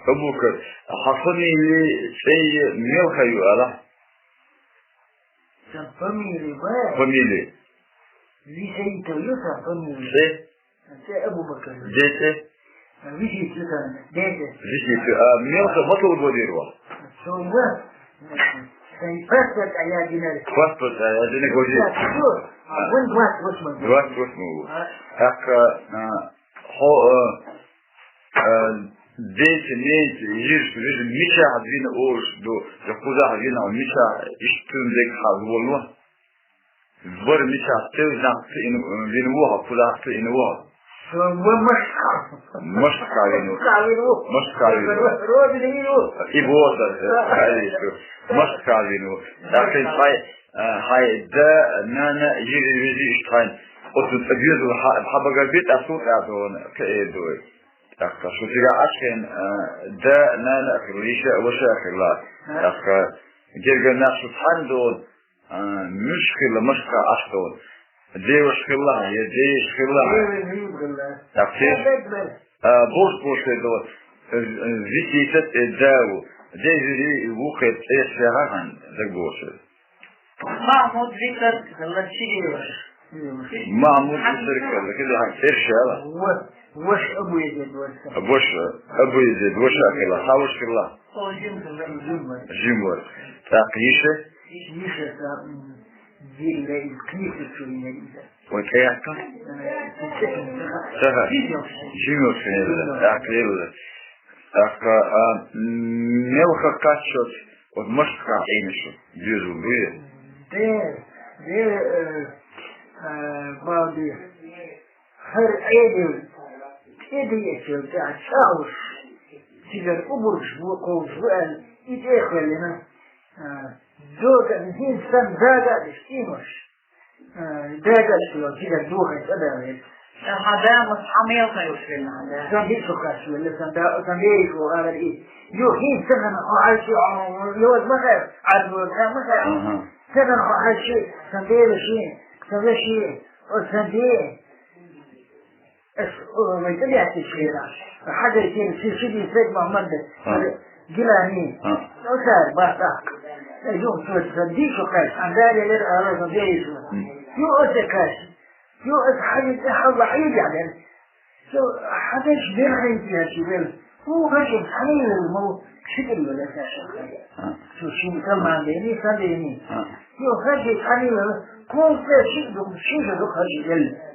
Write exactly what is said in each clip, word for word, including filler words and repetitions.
Абу-Бакр, хьа фамили, цӀей мел ха ю ала? Сан фамили ба? Фамили. Висаитов ю сан фамили. ЦӀе? ЦӀе Абу-Бакр. Де цӀе? Висит ю сан, де цӀе. Висит ю. А мел ха матал бодир ва? Со ва, сан паспорт а я динар. Паспорт а я динар гожи. Я, всё. А вон двадцать восьмой. Двадцать восьмой. А. Так, а, хо, а, а, дети, нети, жир, жир, мича вина ош, до, я куза вина, мича, иштун дег хал, волва. Бар мича, тев знак, ин, вин вуха, куза, ин вуха. Ва мышка. Мышка вину. Мышка вину. Мышка вину. Родина вину. И вот, да, да, да, да. Мышка вину. Так, хай, а, хай, да, на, на, жир, жир, жир, иштхайн. От, от, объезд, ха, ха, багабит, а суд, а, то, он, к, э, дуй. Так, так, что тебя ашхен, а, да, на, на, хилиша, ваша, хила. Так, а, герга, на, шутхан, до, а, муж хила, мышка, ашхен. Девушка хила, я девушка хила. Так, ты, а, бош, бош, это вот, э, э, витисет, э, дау. Девери, вухет, э, шагахан, так больше. Махмуд Виктор Лачиев. Махмуд Виктор Лачиев, кида хан, Эршала. Вош, вош Абу Езид, вош. Вош, Абу Езид, вош акила, хавуш кила. О, Жимбор. Жимбор. Так, ише? Ише, та, м, Дилла из книги, что у меня. Ой, каяка? Э, Сага. Видел. Жимбор, так, видел. Так, а, м, мелко качот, вот мышка, имешу, вижу, вы. Де, де, э, э, балди. Хар эдил, эдил эсил, да, чауш. Сигар убурш, бу, ковш, бу, эл, и де хвалина. А, дога, хин сан дага, диш, имаш. А, дага, что, сигар духа, садавит. Хада, мус, хамел, хаюш, вина, да. Сан бит, шо, каш, вина, сан да, сан бейш, во, ара, и. Ю, хин сан, хо, айши, а, лёд, махар, ад, лёд, махар. Ага. Сан, хо, айши, сан бейш, сан бейш, о, сан бейш. Эс, о, вай, тӀабиатти шера. Хьадай тир, си, сиди, сед Мухаммад. А. Гилани. А. О, сар, бата. Э, ю, то, то, ди, шо каш, андали лер, ала, то, ди, шо. М. Ю, о, се каш. Ю, эс, хьадай, э, хьала, хьадай, ядер. Ю, хьадай, шбер, хьадай, ядер. О, хаши, хьадай, мо, шикри, вала, каш. А. Ю, шин, калман, дени, садени. А. Ю, хаши, хьадай, вала, кон, се, ши, ду, ши, ду, хаши, вала.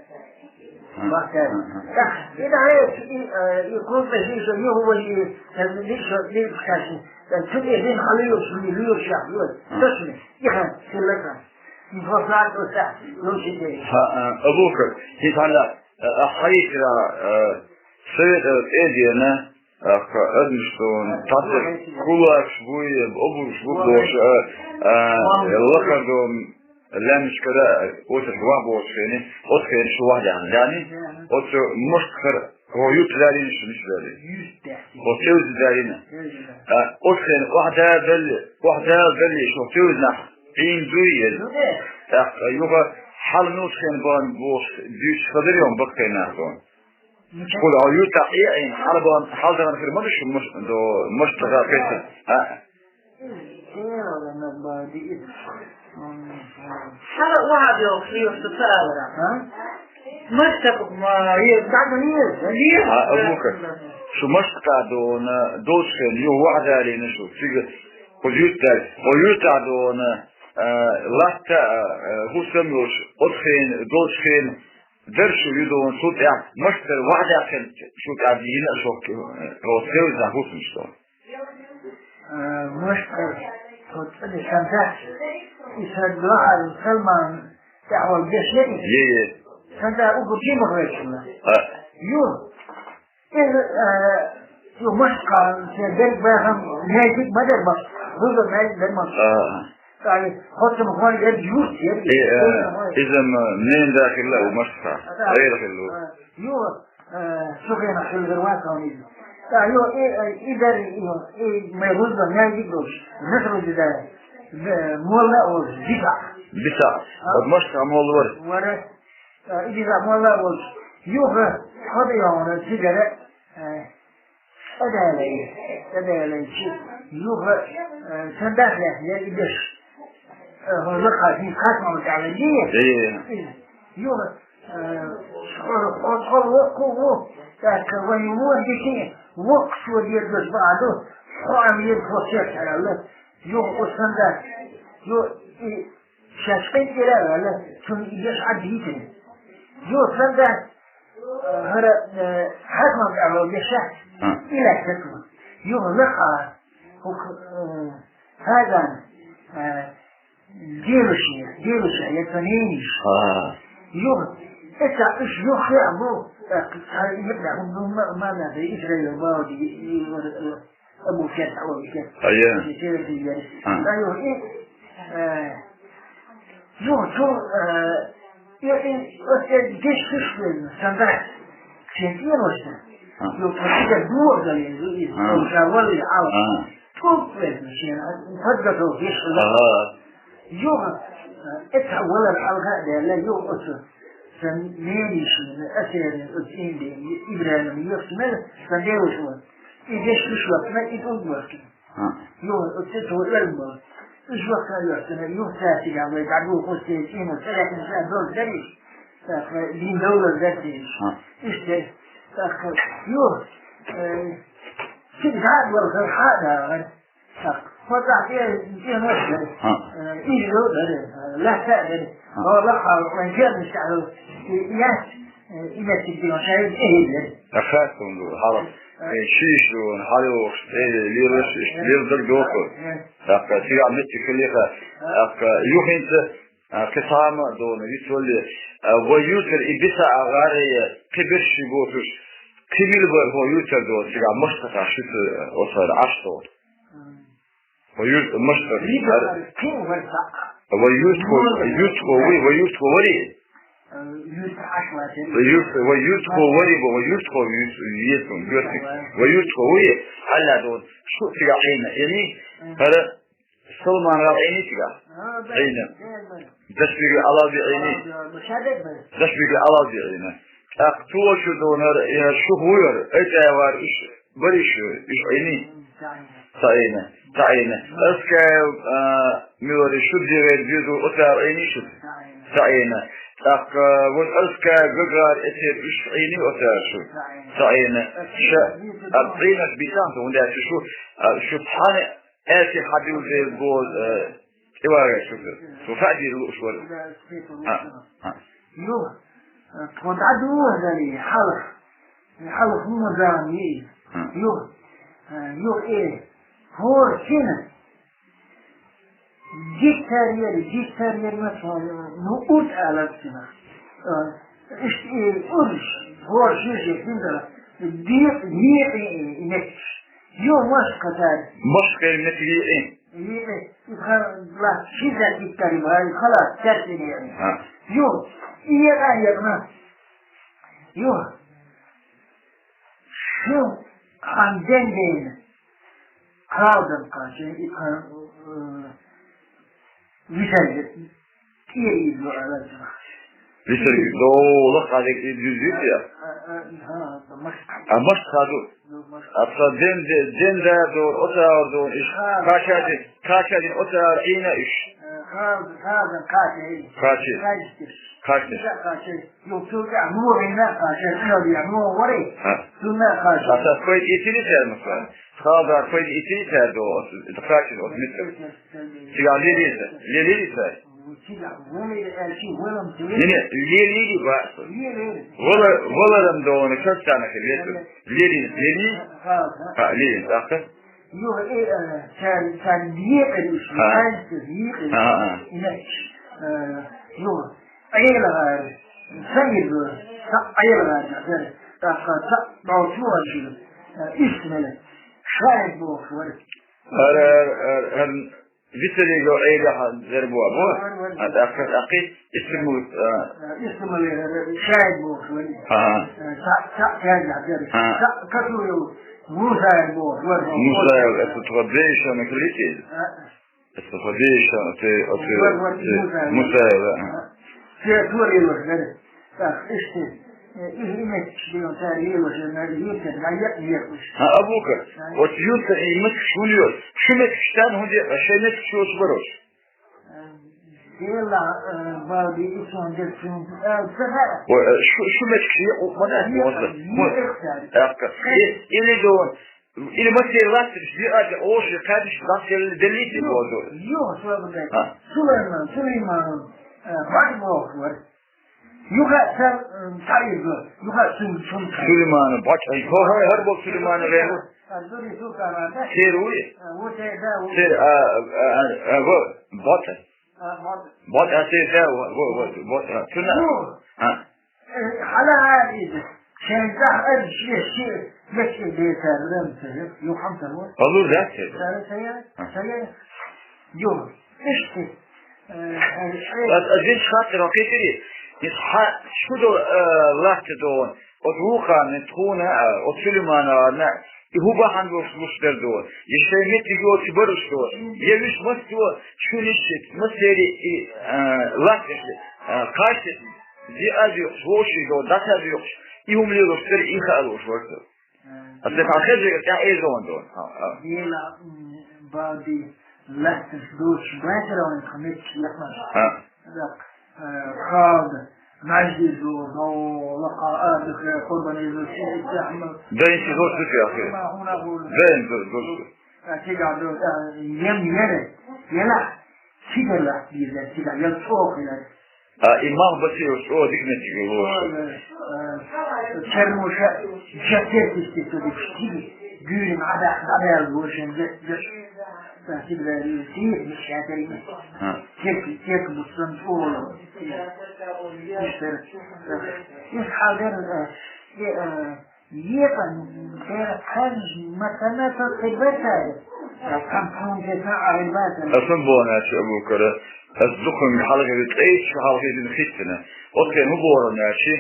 Бахтар. Так, и да, э, и, э, и круто здесь, у него были, э, видишь, вот, видишь, как, э, тебе один халил, что не любил, сейчас, вот. Точно. Тихо, силака. Не послать, вот так. Лучше здесь. Ха, а, Абу-Бакр, хитана, э, а, хайкра, э, совет, э, эдиана, Аха, адмиштон, тасир, кулакш буй, обурш буй, дош, а, а, лахардон, лямишкара, отр ва бош хени, от хени шу вахдян, яни, от шу муштхар, го ют дарин шу миш дари. Го тевз дарина. А, от хени вахда бел, вахда бел, шу тевз нах, ин дуй ел. Так, юга хал нуш хени бан бош, дюч хадрион бак хени нахтон. Кул аюта иин, хьалбан, хьалдаган хир мадуш, муш-, до, муштаха кайса. А? Хьала угьабио хиёрта царалра. А? Муштаха ма, е, дагни, е. А, Абу-Бакр. Шу муштаха дона, дошхен, ю ваъдали нашу, цига, кул юта, кул юта дона, а, латта, а, хусам юш, отхен, дошхен, Даршу юдон сутя, маштар ваъда хел сутя дина шок, э, вот хел за хусм что. Э, маштар, вот это шанта, и садла Салман, тахвал дешери. Е, е. Шанта угу тима грешна. А. Ю, э, э, ю маштар, се дер бахам, не дик мадар маштар. Руза не дер маштар. А. Ай, хотым хой, э, юрт, э, Э, э, э, изем, э, мен дахилла у машха. Гайр хиллу. Ю, э, сухена хилгер ва кауни. Та, ю, э, э, идар, ю, э, май рузба, май дигдош. Насру дида. Э, молла оз, дида. Биса. А? Вот машха молла вар. Вара. Э, дида молла оз. Ю, э, ходы я, э, сигара, э, ЦӀадалай, цӀадалай чи, юха, э, сандахлях, я идеш. Э, хоза хатин хатма дала дие. Э. Юха, э, хор, хор, хор, вокку, во. Так, вай, во, дики, вокку, что держишь, баду. Хо, ам, ед, хо, чек, ала. Юха, усанда. Ю, и, Шашкын ира вала, сун идеш адитин. Ю санда, э, хара, э, хатман ало деша, А. Ила хатман. Ю лаха, хук, э, хаган, э, девушка, девушка, я тонениш. А. Ю, это уж ю хе абу, э, ка-, ка-, не знаю, ну, ма-, мама, да, Израиль, Бауди, и, и, вот, э, Абу Фетх, Абу Фетх. А я. Северный Ярис. А. Да, ю, и, э, ю, ю, э, и, и, вот, э, здесь вышли, стандарт. Чемпионство. А. Ю, вот, это было, и, и, А. уже вали, а. А. Тут, э, значит, подготовка, вышли. Ага. Юха, э, это валар алга дела, юха, сан менишин, асерин, ут инди, Ибрахим, юха, мел, сан девушка. И здесь вышла, на и тут вышла. А. Юха, вот это вот эльба. Уж вахта юха, на юха, сяси, я, вы, как бы, хоть и, и, ну, сяси, я, дол, дари. Так, э, дин доллар, дари. А. Иште, так, э, юха, э, всегда был, как хада, Так, вот так, я, я, может, А. э, или, э, лаха, э, А. Аллах, а, он же не стал, и я, э, и я тебе, он же, э, э, Ахас он ду, хала. Э, шиш ду, хала, э, лирус, лир даг доку. Так, сига митти кулиха. Так, юхинца, а, кисама дона, витвали, а, ваютер и биса агаре, кибирши готуш, кимил бар ваютер дона, сига мышта кашит, осар, ашто. М. Ваюрт-, мышта. Либо Ар-, кин варса. Ваюртхо, Мон-, юртхо, ви, ваюртхо вари. Э, юрт ашла тери. Ваюрт-, ваюртхо вари, бо, ваюртхо, ю-, ю-, ю-, ю-, Ага. Ваюртхо ви, алла дон. Шу тига айна, яни, Ага. Ара, Салман ра айни тига. А, да, Айна. Да, да. Дашбиги алаби айни. А, да, да, шадет бе. Дашбиги алаби айна. Так, туочу донар, я шухуяр, это вар иш, баришу, иш айни. М, да, да. Таина, таина. Аска, а, милори шуддирер бизу отар айни шуд. Таина. Таина. Так, а, вот аска гагар этер иш айни отар шуд. Таина. Таина. Ша, а, принас битан, то унда шу, а, шу тхане, эти хадил де гол, э, тивара шу. Шу хадил лу швар. Да, спеть А, лучше. А. Ю, э, подадугали, халх. Халх музами. А. Ю, э, ю, э, хор сина. Диктор ери, диктор ери, ну, урт алаксина. Э, иш-, э, урш, хор шиже, синдала. Ди-, ди-, э, э, э, ю, маш катар. Маш катар, э. Ди-, э, ха-, ла, шиза диктор, ма, халас, терсине. А. Ю, и ера, ера, ю. Шу ханден дейн. Калдын качы, и ка-, э, висен, кири изо алазы. Висен, долы кадык и дүзгүт я. А, а, а, маш. А маш каду. Ну, маш. Атса ден де, ден де дор, ота дор, иш. А, кача де, кача де, ота ина иш. Э, кал-, калдын качы. Качы. Качы. Качы. Качы. Ю, цуга, ну, вина, а, сейчас, ну, я, ну, вари. А. Цуна, а, сейчас. А так, кой, итили сэр, муса. Халда, кой, итили сэр, до, это качи, вот, мистер. Сига, лили, лили, сэр. Сига, вари, э, чи, валам, чи, Не, не, лили, лили, ба. Лили. Вала, валарам, до, не, как там, это, лили, лили. Халда. А, лили, так, так. Ю, э, э, сэр, сэр, лили, лили, А. Сэр, лили. А, а. Иначе, э, ю, Ӏелгъар, ца иргъар, ца Ӏелгъар, ца, ца, ца, бавчу вачил, э, исмеле, шаид бохвар. Ар, ар, ар, ар, витериго Ӏелгъар зербуа бо? Вар, вар, вар. А, так, так, так, исму, а. Э, исму, э, шаид бохвар. А. Э, ца, ца, ца, ца, А. ца, который Мусаев бохвар. Мусаев, это тот же, что на Крите? А. Это подвижка, это, это, Вот, вот, это Мусаев. Мусаев, да. Все отворилось, говорит. Так, иште. Э, их и меттигаш дийна цара лелош, э, мел йийцар, ма яа езаш. Хьа, Абу-Бакр, оцу юьртара и меттигаш хӀунда йоьду? Шун меттигаш царна хӀунда яа, шайн меттигаш йоцуш бараш? Э, Дела, э, бади, и сон дерцун, э, ца хаьа. Ой, э, шу, шун меттигаш яа, укх ма дац, яа, мо ца. Яа, мо. Яа, яа. ТӀаккха. Э, или дон, или массеран латтанаш, диъ а де, оша кхаьбнаш, латтанаш деллийта бозу. Йо, йо, со бадай. А. Сулайман, Сулайман, э, бадай бохуш вара. Юха цар, м, цхьа иза, юха цун, цун цхьа. Сулеймана, бац, ай, хо, хо, хӀара боху Сулеймана вен ву. А, Зури Султана, да? Сер ву и? А, вот, э, да, вот. Сер, а, а, а, а, во, бац. А, бац. Бац, а, сер, да, во, во, во, бац, а, цуна. Ну. А. Э, хьала а иза. Шен цхьа а ши, ши, мешки бетар, рам цхьа, ю хьамсар ву. Алур, да, сер? Сер, сер, а. Сер. Ю, ишти. Э, э, э. Ас, ас вин хаттар ма кхетири. Ис хьа, шу до, э, латта дон. Оцу вукхарна тхуна, а, оцу Сулейманарна, и хӀун бахьана долуш луш дара дора? Я шайн меттиг йоцуш бараш дора? Я вуьш массо а шуна иштта, массеран и, а, латтанаш, а, кхаччалц, диъ а доькъуш, вовшийн дора, дӀаса а доькъуш, и хӀума лелош дара, и хаа лууш вара со. Аса тхан хезира тӀехь эзон дора. А, а. Дела, м, бади, латтанаш доцуш бацара вайн тхан меттиг яхмаш. А. Дакъ, э, хада, маьждиг ду, дов, лакха, а, духе, къурбан иза, си, си, ахмад. Дайн си зош ду, яхи. Ма, хуна, хуна. Дайн зо-, зош ду. А, цига ду, а, ем, ере, ела, цига ла, ела, цига, ел, цох, ела. А, имам Басиров, о, дикнатиг, о. О, э, э, Чермуша, Джафер, кисти, то, дикшти, гюрин, ада, ада, гошен, ге, ге. Сибрали, сир, мишатери. А. Тек, тек, бутсан, о. Мишатери. Ис хьалдер, э, э, э, епан, дера, ханж, матана, то, хибатари. Э, компьютер, то, арбата. Асан бона, чу, Абу Бакара. Ас дукханга хьалхари, тӀе шу хьалхари дина хиттина. Оццен хӀун бохура аьлчи,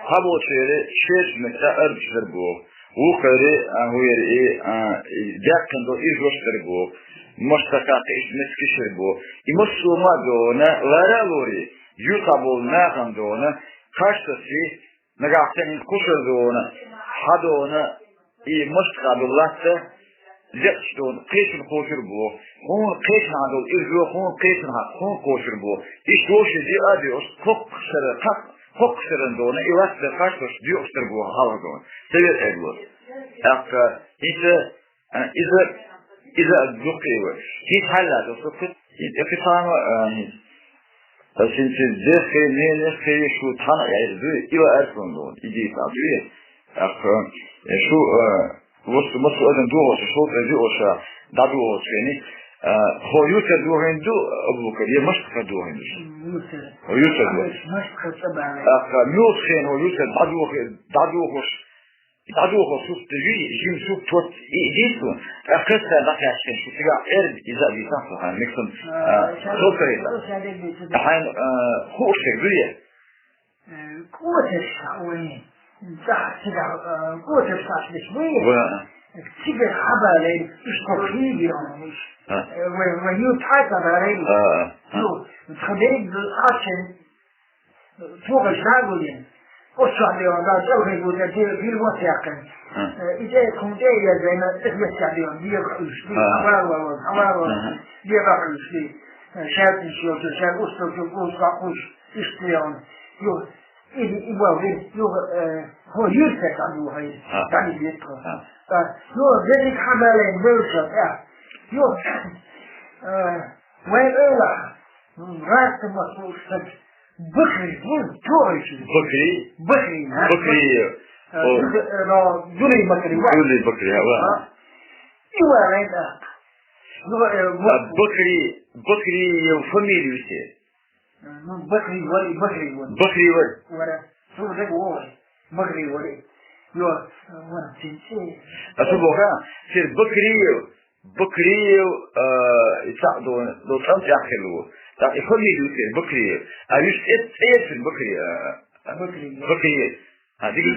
хьаболчеран шераш меттан арбаш дар боху. Вукхари, а, хӀуъари, а, даьккхина долу ирзош дар боху. Маштакхаккха иштта меттигаш дар боху. И массо а ма а дона, лара а лорий, юьртахь болу нахана дона, кхаж тасий, нагахь санна кхушар дона, хьан дона, и маштакхахь долу латта, декъаш дона, кхечунна кхочур боху. Хьуна кхечанхьа долу ирзо, хьуна кхечанхьа, хьуна кхочур боху. Иштта вовшийн диъ а доькъуш, кхоккхушара, кхо-, кхоккхушаран дона, и латта кхаж тасош доькъуш дар боху хьалха дона. Ца веза Ӏедало. ТӀаккха, хӀинца, а, иза, иза а дуккха а вара. ХӀинца хьалла до со кху-, хӀинца кхин цхьа а, а, хӀинца. Ас хӀинца деххе, ненеххе, шу тхьана а яьлла дуй, и ва аьркалун дона, и дийца а дуй. ТӀаккха, э, шу, э, вос-, массо а адам дохуш, шовкъе диъоша, дӀадохуш хени, э, хьо юьртара дохийна ду, Абу-Бакар, я маштакхара дохийна ду шу? Юьртара. Хьо юьртара дохийна. Маштакхара цӀа бала. ТӀаккха, муьлхачу хенахь хьо юьртара дӀадохи-, дӀадохуш, дӀадохуш сутта жи, жим сутта тот, и, дийцу, тӀаккха кхетта дӀакхаьччина шу цигахь эрна, иза а дийцахь со хьайна, миксун, а, а, шадерг хьо кхайта. Шадерг дийцу. Хьайна, а, хууш хир дуй? Э, кӀочарш вайн, цхьа цига, э, кӀочарш цхьаъ деш вай. Ва. Цига хьабалайна, иштта кхийдира вайна. А. Э, вай, вай ю цхьа ца балайна. А, а, а. Ю, тха дерриг ду цхьаъ шен, э, чугӀа жагулин. Оццахь бева, да, чӀалхе гута, дил, дил вос яьккхина. А. Э, и тӀе, кхунна тӀе а язйина, тӀе вес яьккхина, дегӀ хуьлуш, дегӀ, а, хьавар валон, хьавар валон, а, дегӀ хуьлуш, дегӀ. Э, шаьртнаш йолчу, шаьр усталчу, гуш, гуш, иштта ян. Ю, И, и вал вир, ю, э, хьо юьртара дӀадохийна, а, дӀадохийна тхо. А. А, ю, дерриг хьабалийна вевзаш, а. Ю, э, вайн эла, м, гӀазкхи ма сов стаг, Бакри, вон, чугӀайчи. Бакри? Бакри, а? Бакри. Э, о. Ю, э, но, Юлий Бакри, ва. Юлий Бакри, а, ва. А? И ва, вайн, а. Ю, э, а, вот. Бакри, Бакри, э, фамилия все. Ну, Бакри вари, Бакри вари. Бакри вари. Вара. Су дек вари. Бакри вари. Йо, вара цинци. А су боху, сир Бакриев, Бакриев, э, и цхьаъ до, до цӀан тӀехь хилла ву. Так, и фамилия сир Бакриев. А виш эт, эт сир Бакри, э, Бакри. Бакриев. А, дигил.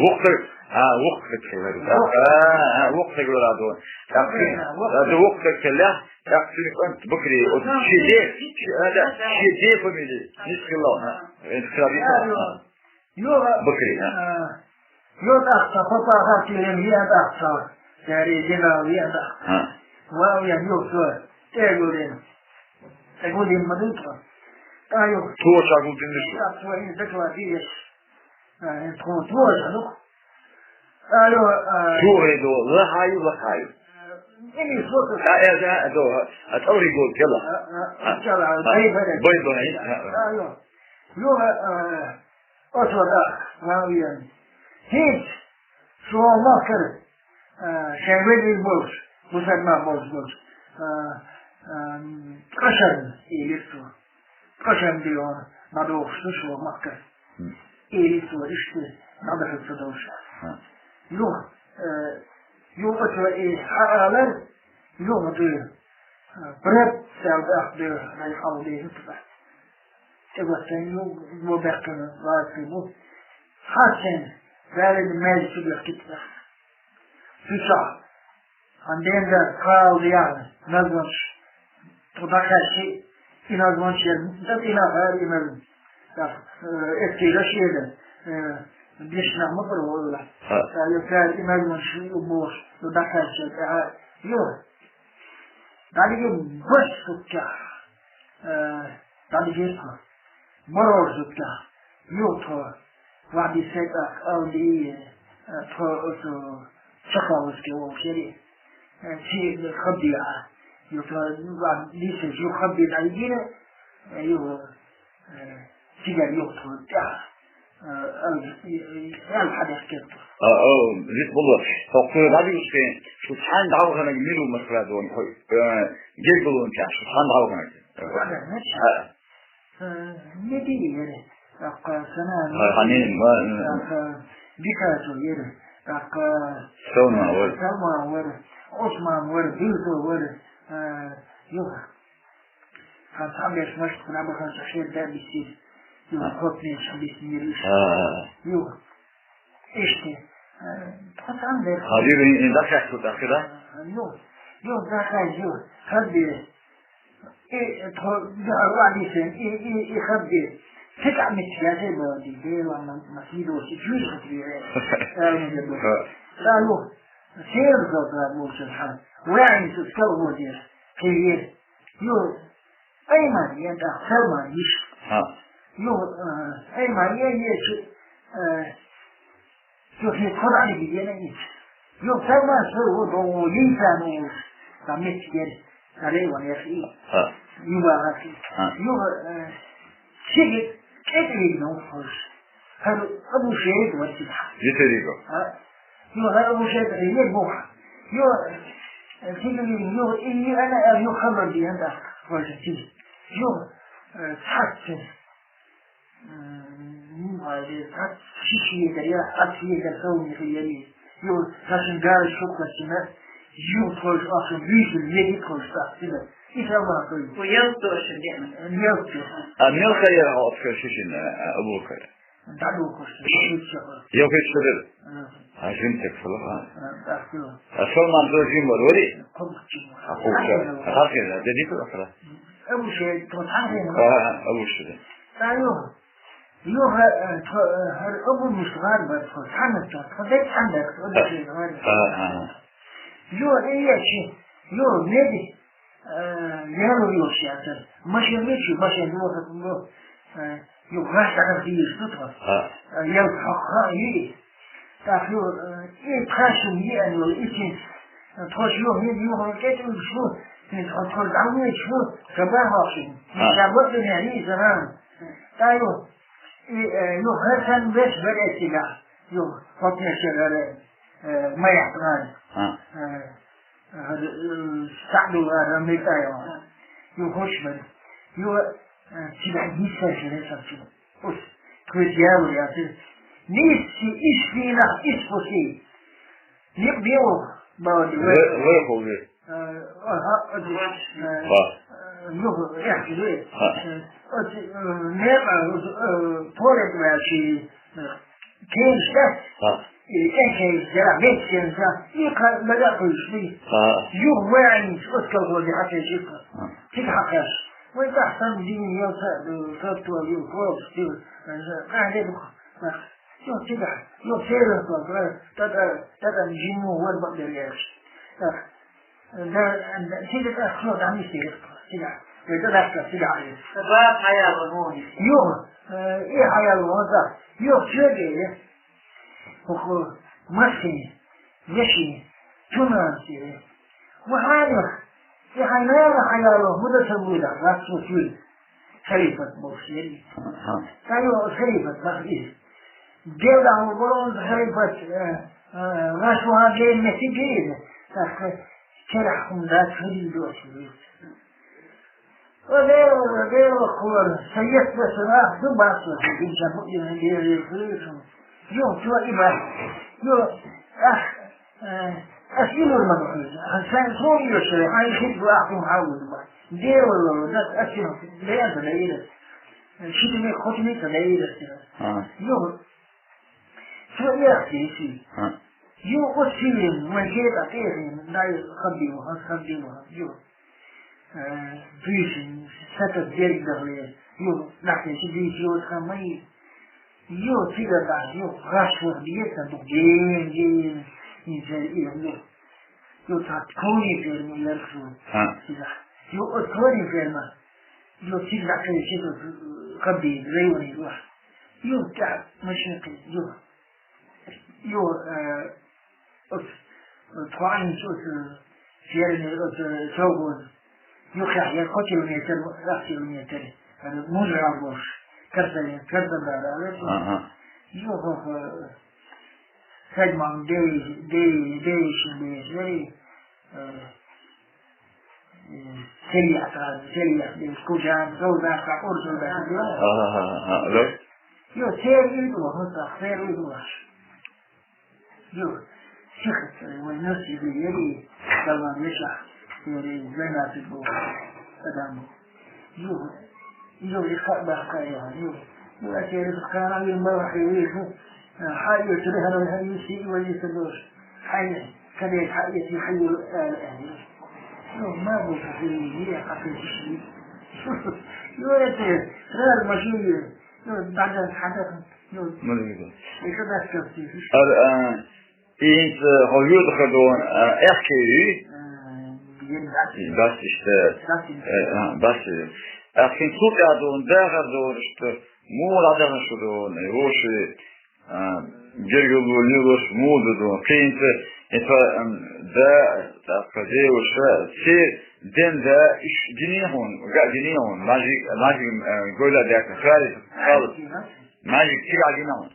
Вокхар, а, вокхар хилла. А, а, вокхар вара до. Так, а, до вокхар хилла. Так, сир кӀант Бакри. Вот, ши де, ши, а, да, ши де фамилия. Нис хилла, а. Э, хилла, а. Юха, Бакри, а? а, юха тӀаккха цхьа папа хаттийна веана тӀаккха цхьа. Цари дина веана тӀаккха. А. Ва веана юха цо, тӀегулина. ТӀегулина ма ду тхо. ТӀа юха. Цо ша гулдина шу. ТӀаккха цо хӀинца дакла дийш. А, хӀинца тхо цо ша ду. ТӀа юха, а, Цо хӀе ду, лахаю, лахаю. а, мини соту. А, э, да, да, а, тӀаури гол кела. А, а, А. кела, а, бай, бай. Бай, бай, а, а. ТӀа юха. Юха, а, Оцо дӀа, ван вен. ХӀинца, шо махкара, а, шайн вегӀий болуш, бусалба болуш болуш, а, а, ткъа шарна, элира цо. Ткъа шарна дийона, дӀадохуш ду шо махкара. Элира цо, иштта, дӀадахар ца долуш. Юха, а, юха цо и хьаалар, юха дуьйна. А, пред, цаьрга ахь дуьйна, хьайн хьалха дийна туда. ТӀе ваьттина ю, бо баьккхина ваци бу. Хьаьсен, ваьллина маьждиг чу бехкийтта. Цу чохь, хьан ден дар, кхалла яхна, назманаш, тхо дӀакхаьччи, и назманаш яр, дан и нах яр и назм. Так, э, эцкийра шеда, э, дешнах ма пара валла. Ха. Та ю цара и назманаш ю бохуш, ю дӀакхаьччи, тӀаьхьа, ю. ДӀадигира баш суккех, э, дӀадигира тхо. Барор зудчехь, юха тхо, ваьхьа дисай тӀаккха, алди, э, тхо оцу Чахаловский волчери, э, ци хабдиа, юха тхо ваьхьа дисай, юха хабди дӀайигира, э, юха, э, цигара юха тхо тӀехь, э, ал-, э, э, ал хьадеш керту. А, о, зит булла, хӀокху радиошкин, шу цхьаьна дӀаваханаг мила ву масала дон, хой, э, гергулун тӀехь, шу цхьаьна дӀаваханаг. Ваханаг? А. Э, Меди яра, тӀаккха Санан, Ха-, Ханин, ма, м. тӀаккха Бикасо яра, тӀаккха Салман вара. Салман вара, Усман вара, Билто вара, э, юха. Хан цхьаьна беш машт хӀуна бахан ца шер да бисир. Юха А. хӀотмеш бисмир иш. А. Юха. Иштта. Э, тхо цхьаьна беш. Хадир ин, ин дакхаьчу тӀаккха, да? Э, юха. Юха дакхаьчу, юха. Хадир. И тхо дуьхьал ваьллийшина, и, и, и хабди. Цигахь мичча яхе бади, Делан ман, ман сийдо си чуьйш хатри, э, э, э, э, э. Ха. Ца ю, сел зо зо бу чан хан. Ваьнчу скал водер, кевер. Ю, ай ман, я да, сел ман, иш. Ха. Ю, э, ай ман, я, я, чи, э, Цо шен тхо дӀадигина иза. Юха сарман со ву, бо ву, йийцан ву, сан меттигера, сан район яхи, Ха. ювагӀахи. Ха. Юха, э, шиги кӀетӀвигна ву хӀорш. ХӀара Абу Шейх вара цигахь. Витериго. Ха. Юха хӀара Абу Шейх хӀийне буха. Юха, э, шиги вигна, юха, и, и, ана, эр, юха хабар диан да, хӀорш цигахь. Юха, э, цхьацца. М, ну, а, э, а, шишиедар, я, а, шишиедар, совни, яри. Ю, сашин гал шукла сина, ю, тхойш, ахшин, вижу, ери, тхойш, так, сина. И сама, тхой. Уял тоже, да. Мелко. А мелко я, а, скажи, шишин, а, а, лука. Да, лука, что, что, что. Я хочу сказать. А, жим так, салаха. А, так, всё. А что нам должен говорить? Ком к чему? А, ком к чему? А, как это? Да, не то, а, Абу Шейх, тхо цхьаьна хӀена вара? А, Абу Шейх. Ца юха. Юха, э, тхо, э, хӀара Абу Мусгар бар тхо, цхьаьна тхо, тхо дай цхьаьна дар, тхо Абу Шейх вара. А, а. Юха, э, я чи, юха, меди, э, ялу юха ши ацар. Машин мичи, машин юха, юха, э, юха, гаш ара дийш, ну, тхо. А. Э, ял тхо, ха, и. Так, ю, э, и тхаьшим йиъан йолу, и кис, э, тхо шу, хӀинца юха кӀетӀуьллуш ву, хӀинца хьо тхо дӀавоьдуш ву, ца бахьа хьо шуна. А. Ша бакъдинехь йиъ заман. Та ю, и, э, ю хӀара сан веш бара эцигахь, ю, хӀокхуьнан шерара, э, ма яхь тӀаман. А. Э, хӀара, э, СаӀдулла ара мекъа йо. Ю хӀуш бара. Ю, э, цигахь йиссар шерара сарчу. Ус, тхоьца яло яцира. Нийсси иш дийнахь иш пуси. Никъ бе ву, бауди, вай. Вай, вай хӀу ве. Э, аха, ади, э, Ха. э, юху, эхь, ве. Ха. Э, оци, э, некъа, э, порек ваьлчи, э, кенаш дац. Ха. И тӀе кенаш дара, бет кенаш дара. И кхар бага кхуьйш би. Ха. Юху вай айниш, оцкал гӀоди хьакхечи. Ха. Кит хьакхаш. Вай тахсан дин, йоса, э, саттуал, ю, кол, стил, э, къахьде буха. Ах, йо, цигахь, йо, сервис, тата, тата жиммо вар бакъдер яш. Ах, да, да, цигахь, ах, йо, да, не сервис, цигахь. Вай да, да, цигахь. Ба, хаял, ну. Йо, э, и хаял, вот, да. Йо, чё, хӀокху машине, вешине, чунан сире. Ва хьанах, и хьайнана хьаяло, хӀуда ца буйла, вацо чуй. Халифат болуш яри. Ха. Ца йо халифат бах из. Делда хьо болон халифат, э, э, ваш ва гейн мети гейн. Так, э, керах хум да чуй до чуй. Ва Дела, ва Дела, хулар, саетта сарах ду бацо, ин жабу ин гейн. Йо, чуй и ба. Йо, ах, Э, ас и нур ма духуз. Сан сон йо шере, ай хит бу ахум хавуз ба. Де вала, да, ас и нур. Де ан да ира. Шитиме хотиме та да ира. Ага. Йо. Со я си си. Ага. Йо, о сирин, ма хет а терин, дай хабдим, хабдим, йо. Э, дюйшин, сата дерг дагъли, йо, нахе чи дюйши йо хамай. Йо, цига да, йо, гаш вар диета, ду, ген, ген, инсер, йо, йо. Йо, та кони ферма ярху. Ха. Цига. Йо, о кони ферма. Йо, цига, э, цига, э, каби, райони, йо. Йо, та, машинки, йо. Йо, э, ос, э, тхуан, ос, э, ферма, ос, э, согон. Йо, хя, я, кот километр, ах километр. Э, мужа бош. Карсалин, карсалин, да, да, да. Ага. Йо, хо, хо. Садман, дей, дей, дей, шин, дей, шин, э, э, Сельяка, Сельяк, дей, Куджан, Золдака, Ур Золдака, дей. Ага, ага, ага, да. Йо, сер идва, хо, та, сер идва. Йо, сихат, э, война сидели, Далан Миша, сер, двенадцать был, Адам. Йо, йо, и ха-, бахка, йо, йо. Йо, а через хана, йо, мало, йо, йо. Э, ха, йо, тебе, хана, ха, йо, си, йо, йо, си, йо. Ха, йо, кабе, ха, йо, си, ха, йо, э, э, йо. Йо, ма бу, ха, йо, йо, ха, йо, си. Йо, это, рар, машин, йо. Йо, да, да, ха, да, йо. Ма бу. Ещё да, что ты. Ар, а, И хӀинца хьо юьртахь дон, а, аьхке юй? Э, дац иштта. Дац иштта. Э, а, дац. Аьхкин цу тӀехь дон, дахар дон, иштта, муха дӀадахана шу дон, воши, а, гергарло лелош, муха ду дон. Кхин хӀинца, это, ам, да, тӀаккха деваша, церан да, иш гиний хьуна, га гиний хьуна, мажик, мажик, а, гойла даьхна, Халид, Халид. Мажик цигахь гина хьуна.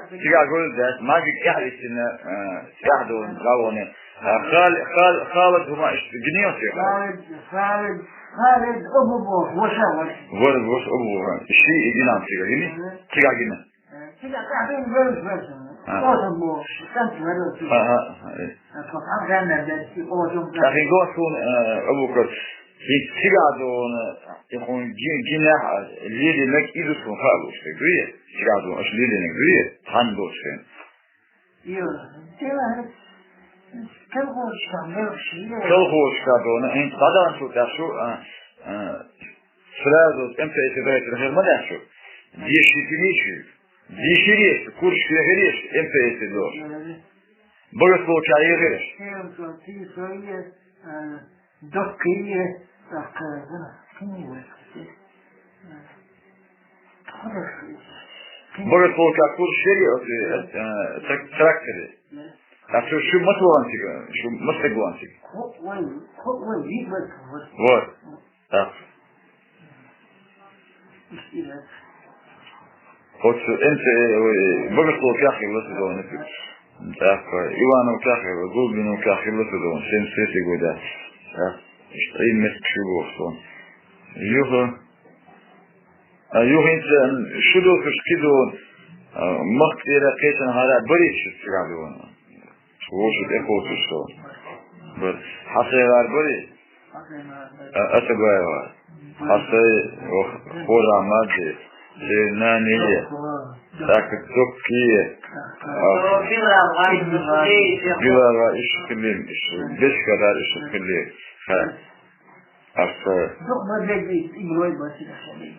Цигахь гойла дац, мажик тӀехь висина, э, тӀехь долу, гӀалгӀане. А, Хал-, Хал-, Халид хӀума иштта гинийла цигахь? Халид, Халид, Халид Абу боху, ваша, ваша. Вар, ваша Абу боху. Ши и гинам цигахь гини? Мгм. Цигахь гина. Э, цигахь тӀехь бен варус, варус. А. Оцу боху, кӀант варус. А, а, а, э. А, то хьан гӀанна дерси, оцу. Ахин гос хун, э, Абу Бакр. Хьин цигахь долу, и хьуна ги-, гинехь а лелийнарг иза суна хаалуш хир дуй? Цигахь долу аша лелийнарг дуй? Цхьаьна долуш хир. Йо, дела, колхозашка мелхаш, йо. Колхозашка долу, хьин дӀадаханчул тӀаьхьа шу, а, а, сразу эм тэ эс даьхкина хир ма дац шу? Деши хилийчи? Деширеш, курш хир еш, эм тэ эс долуш. Йо. Богословча егереш. Эм тэ эс, э, Доккхий, так, э, книга. Богословка курс шери, э, э, трак-, тракторе. Так что шу ма тоханчиг, шу ма стаг ванчиг. Вот. Так. Оцу МТ, ой, Богослов кехь хилла ца догӀу. Так, Иванов кехь хилла, Гулбинов кехь хилла ца догӀу, семьдесят третий года. Так, иштта и меттиг шу боху сон. Юха, а, юха хӀинца шу доцуш кхидолу, а, махка тӀера кхечанхьара барийта шу цигахь догӀу. Вовшашка тӀекхочуш со. Бар. Хьасайгара барий? А, Атабаева. Хьасай, ох, хора мадди. Се нани. Так, докки. А, Билал ва ишкилим, иш-, бешкара ишкилим. Ха. Хьасай. Дух бадеги, игрой баси. Хьасай.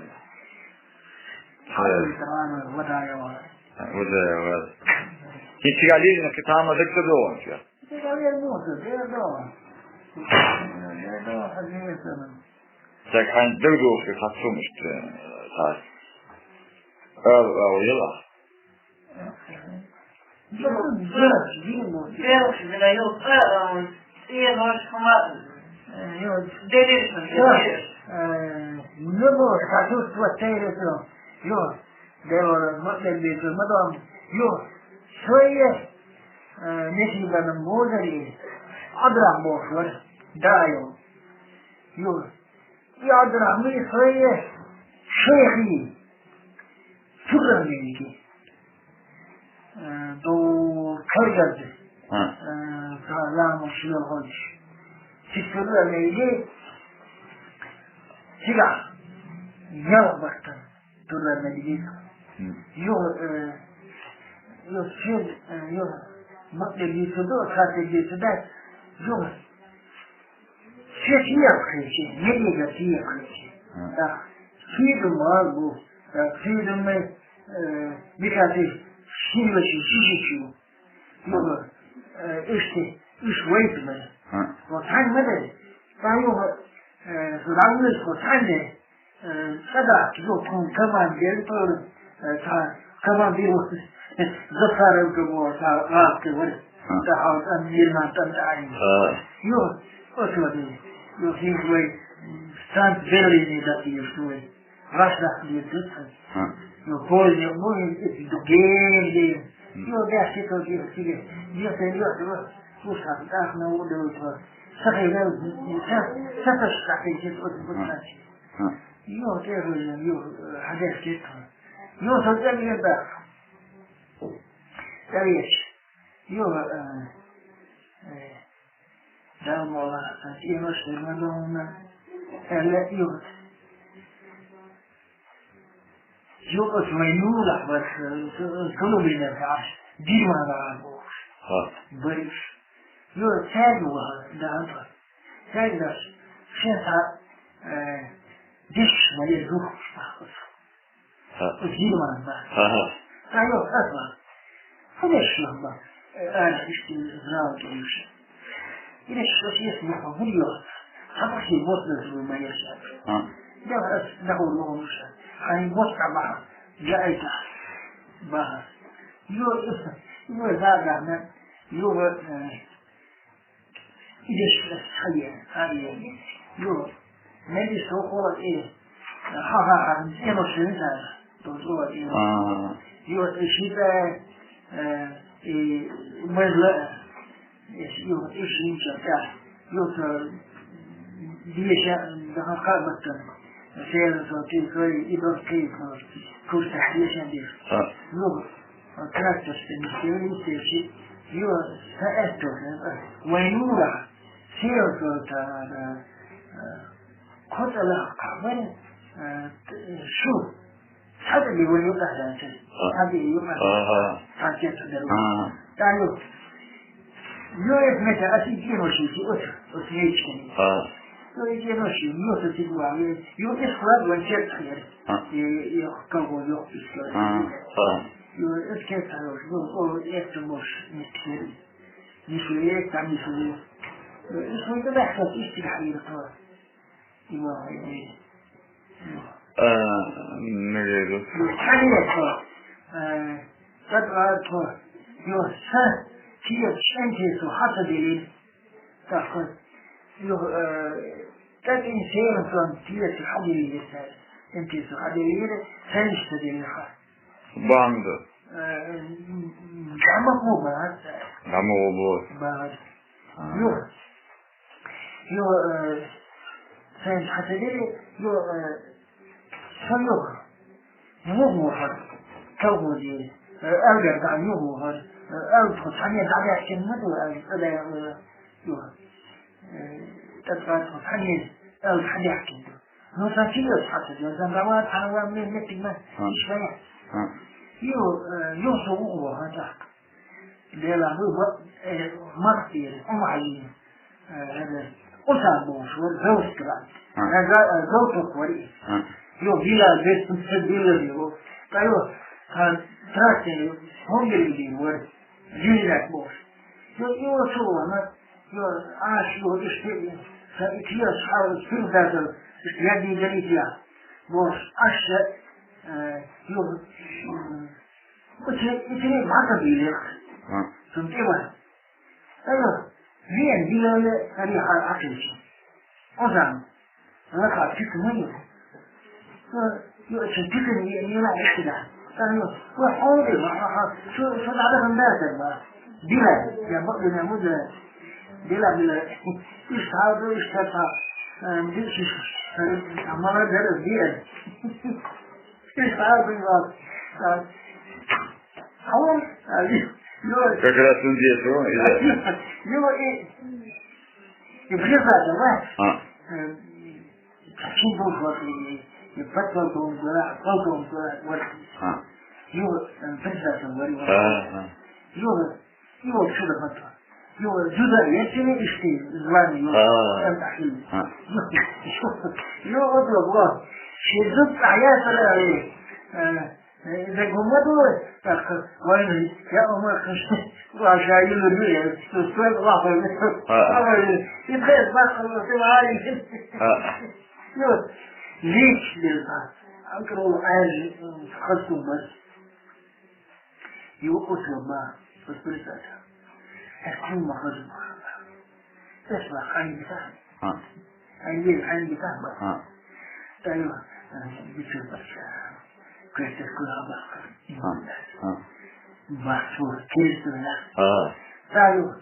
Хьасай, тамам, вадаева. Вот, э, вот. И чигалили на китама дык ты догон, чё? Чигалили муха, дык догон. Дык догон, хазин. Так, хань дык догон, как сумишь, э, так. Э, э, ела. Белых, белых, э, э, э, не было, как тут вот, э, э, Дело, ма-, мадам, ё, сое, э, несибаным бозари, адрам бошвар, да, ё. Ё, и адрамы сое шейхи, цугар мейги. Э, до Кыргызы. А. Э, за-, замуж выходишь. Сестра мейги, сига, я бартан. Турнар медигит. М. Ё, э, ё, сен, э, ё, мак медигит, сюда, как медигит, сюда. Ё, сен сиер кричи, не дига сиер кричи. М. Да. Сидум магу, э, сидум мы, э, бикати, сидум, сидум, сидум. Ё, э, ишти, иш вейт мы. М. Вот, хань мы да. Та ё, э, зравлыш, вот, хань да. Э, когда ё, ком-, командир, то, э, та, командир, засарывка была, та, лапка, говорит, а, та, а, вот, там, Герман, там, та, они. А. Ё, вот, вот, ё, сидум, м, станция Берлине, да, ё, что ли. Ваш, да, ё, тут, а. Ну, поздно, ну, и, и, и, и, и, ё, да, что-то, ё, тебе, ё, ты, ё, ты, ё, слушай, так, ну, вот, вот, вот. Сахай, да, вот, вот, так, так, так, так, вот, вот, вот, так. Ё, ты, ё, ё, э, ходячий, это. Ё, вот, я не, да. Да, вещь. Ё, э, э, да, мола, а, и вот, что, Мадонна, э, ле-, ё, вот. Ё, вот, войну, да, вот, э, с-, с-, с-, голубыми, да, дивана, Ха. Борис. Ё, царь, да, да. Царь, да, сейчас, э, дичь моя дух, Ха. Герман, да. Ага. А ё, это, конечно, да. Э, а, ишти знал, конечно. Или что есть, ну, выльёт. А после вот на свою моя сейчас. А. Да, э, да, он, он уже. А не вот там, ага. Я это. Бага. Ё, ё, да, да, да. Ё, э, Идеш, хае, хае. Ё, меди сокола, э, ха-ха-ха, э, машина, да. Тоже, э. А. Ё, э, шита, э, э, мезла, э, ё, э, шинча, да. Ё, то, диеша, да, ха-ха, баттан. Сера, то, ты, то, и просто, и просто. Курс, а, диеша, диеша. А. Ё, Трактор, что не сеяли, сеяли. Ё, за это, э, войну, да, сеял, то, да, да, э, кот, Аллах, кабар, э, т-, шу. Сади ли войну, да, да, да. А. Сади ли войну, да. Ага. Пакет, да. Ага. Да, ё. Ё, это, это, а ты где ночью, вот, вот, вечером. А. Ё, где ночью, ё, то ты была, ё, ё, и склад, вон, сердце, а. И, и, кого, ё, и всё. А. А. Ё, это, это, хорош, ну, о, это можешь не стереть. Не стереть, там не стереть. Ё, и свой туда, что, и стихи, то. И, ё, и, ё. А, наверное. Ё, конечно, э, так, а, то, ё, с, те, с, эти, то, хата делили. Так, э, ё, э, так и все, то, те, с, хата делили, с, эти, то, хата делили, с, эти, то, делили, ха. Банда. Э, м, м, гама клуба, а, с. Гама клуба. Ба. А. Ё. Ё, э, сен хаталери, ё, э, сойёр. Югугар. Калгуди. Э, алгар да югугар. Э, ал тхо тане да яхин маду, ал, ал, э, ё. Э, татра тхо тане ал хадяхин. Ну, сачи ё хаталери, зангава, танава, ме, ме, тигма, а. Ишвая. А. Ё, э, ё со угугар, так. Дела, ну, вот, э, мартир, умайин, э, это, он сам был, вот, Золскрат. А. Э, за-, э, Золскрат, говорит. А. Ё, вила, без, без, без, его. Та ё, а, Трактор, хьонгерг дийр вар, дийрак бохуш. Йо, йо, цо вахана, йо, аш, йо, иштта, сан итиас хьал, спирдатал, иштта ядди дарития. Бохуш, аш, э, йо, м, итри, итри мата дийрек. А. Сун тива. Ала, вен дилале ари хьал акилчи. Озан. Ала ха тик май. Ю ача тик не не ла ихтида. Ала, ва хьоди ва ха ха. Шу шу дада ханда сарба. Дила, я бакъ дина муда. Дила дила. Иш хьал ду иш хьал. Диш иш. Амала дара дия. Иш хьал ду ва. Хьон, а, ю, ю, Как раз он здесь, о, и да. Ю, и, и врезаться, да? А. Э, Чем был вот, и, и подполковник, да, полковник, да, вот. А. Ю, э, врезаться, говорю, вот. А, а. Ю, и вот сюда вот. Ю, сюда, я тебе ишки, звание, ю, А. Там так и. А. Ю, вот, вот, вот. Сидит, а я, э, э, Э, дагумаду, так, вайн, я умар, ваша юлю, стой, лаха. А, а. И без лаха, ты вайн. А. Ну, лич, да. Анкрол, ай, хастум бас. Его отвел, ба, восприятие. Как он махазу. Эсла, ханги, да. А. Ангел, ангел, да, ба. А. Таю, э, бичу бача. Квестер кула баха. А. А. Басу, кирису, да. А. Таю.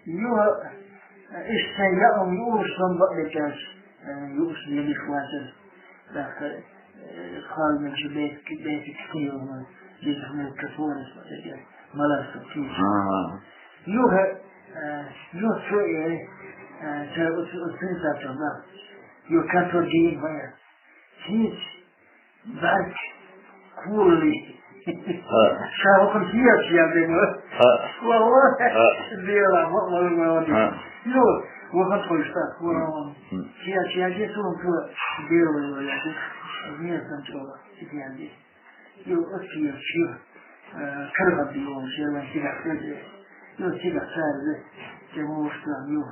Ю, э, иште я он юшон ба летяш. Э, юш не лихватер. Так, э, халмы же бейт, бейт киёна. Без хмель кафорис, э, маласа, киш. А. Юха, э, ю су, э, э, су, су, су, су, су, да. Ю картор гейн вая. Сис, бак, курли. А. Шаухам сияс я дема. А. Слава. А. Бела, ма, ма, ма, ма. А. Ю, вот он твой штат, вот он. М. Сияс я десу, он твой белый, я десу. Нет, там чего, сияс я десу. Ю, оцу ю, ю, э, каргӀат ю, ю, ю, сига хеза. Ю, сига цаьрга, те вовшах ю,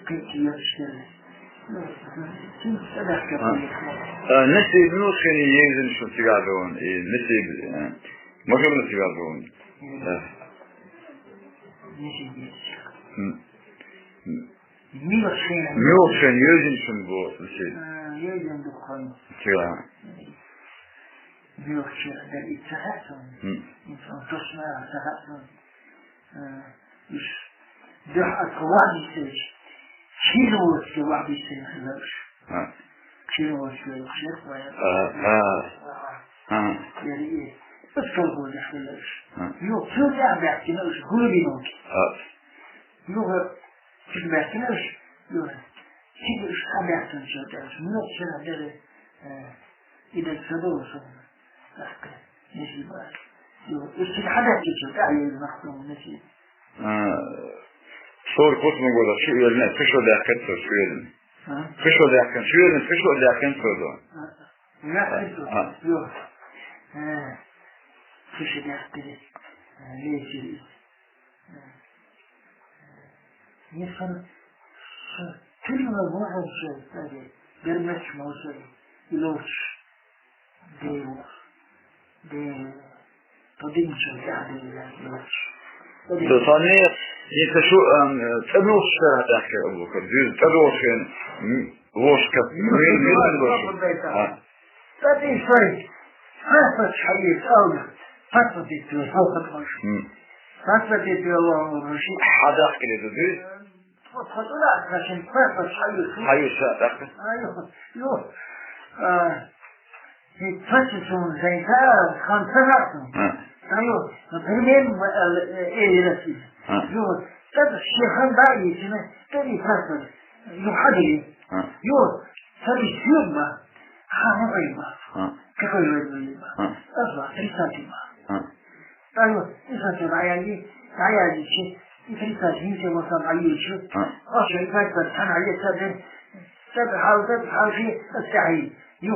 кхин ю, шкерга. Ю, цин садах А. капли. А, Насиб, ну, шени езин, что сига дон, и Насиб, э, можем на сига дон. Да. Не сидеть. М. М. Милашен. Милашен, езин шун бо, Насиб. Э, езин духан. Сига. Милчи дар ит сахьат сон. М. Инсан тошна сахьат сон. Э, иш. Дах ат вади сеш. Чил вот ке вади сеш лаш. А. Чил вот ке шеф вая. А, а. А. А. Яри. Пускай будет лаш. А. Ю, цу я бяхтина уж гулбинок. А. Ю, цу бяхтина уж. Ю. Цу уж а бяхтина чё-то. Ну, вчера даже, э, и до садового. Ахка, несиба. Ю, ишти хьадаьхкича, тӀаьхьа махтум, несиба. А, шор кусман года, шу уьлна, шу шо даьхкан цо, шу уьлна. А? Шу шо даьхкан, шу уьлна, шу шо даьхкан цо до. А, яхкан цо, А. ю. А, шу шо даьхкан, а, лейсири. Инсан тилла вахарча, цари, бермеш мавсари, иловч, дейвах, де, подимча, тяхдейла, иловч. Подимча. Санне, инса шу, ам, цӀанувхаш шера тӀехкар Абу-Бакр, дуьз цӀанувхаш, м, вошка, Ю, мин, мин, ю, вошка. Ю, А. Тати сай, хасач хьаис алда, хасач итве, хасач. М. Хасач итве, Аллаху раши. Хьадах киле ду ди? Тхо, тхо, тхо, да, хасин, хасач хьаис. Хьаис, да, да. Айо, ю. А, и тати сун зайда, хан сарасун. А. Айо, например, э, э, э, э, А. Ю, тати шехан да, и тина, тати хасач. Ю хьади. А. Ю, саби сюрма. Ха, ха, ха, ха. А. Какой вы, вы, вы? А. Азва, тридцатый ма. А. Таю, и саби, раяли, раяли, чи, и тридцать, и все, вот там, а, ю, чи. А. Оша, и как-то, там, а, ю, саби, саби, хау, саби, хау, чи, саби, ю.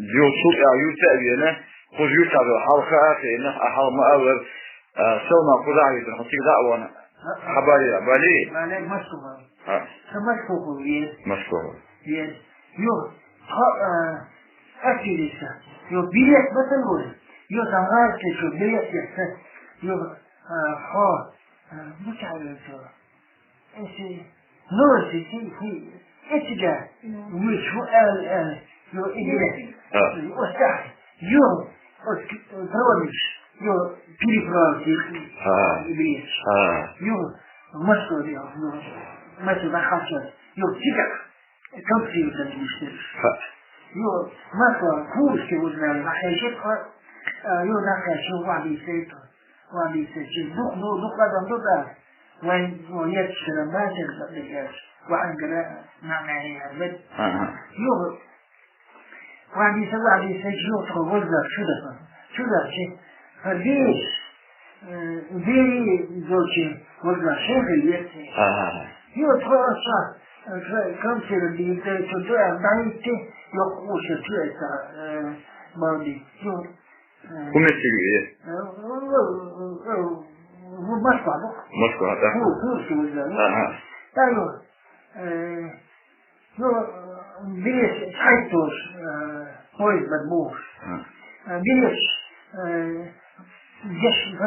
Йо, цул тӀаьхьа юрта а вена, кхуза юрта а вена, хьалха а хиъна, а хьал ма а вар, а, Салман кхуза а витар, хьо цига дӀа а вахана. Хьабари, Бали? Бали, Москва. А. Са Москва ве. Москва. Ве. Йо, хьо, а, Афириса. Йо, билет батал вой. Йо, там гайки, йо, билет яса. Йо, а, хьо, а, ну, чай, йо. Эти, ну, эти, эти, эти, да. Вы чё, э, э, ну, игры. А. Вот так. Ё, вот, э, проводишь, ё, переправки, А. Игры. А. Ё, в Москве, ё, в Москве, да, хорошо. Ё, тебя, компьютер, конечно. А. Ё, Москва, Курске, вот, наверное, находится, а, ё, находится, вот, и всё это. Ван дийса чи, дух, ну, дух адам ду да. Ван, ну, ет шира, ма шира, да, да, да. Ван гра, на, на, на, на. Ага. Ю, ван дийса, ван дийса, ю, тхо, возле, чудо, чудо, чи. Весь, э, бери, дочи, возле, шеха, ет. Ага. Ю, тхо, ша, э, тхо, кам шира, ди, те, чудо, а, да, и те, ю, уша, чудо, э, балди. Ю, Кумек чиги, э. Ну, Москва, ну. Москва, да. Ку-, Курск, да, ну. Ага. Да, ну, э, ну, билет, сайт тоже, э, поезд, да, бог. А. Э, билет, э, здесь, э,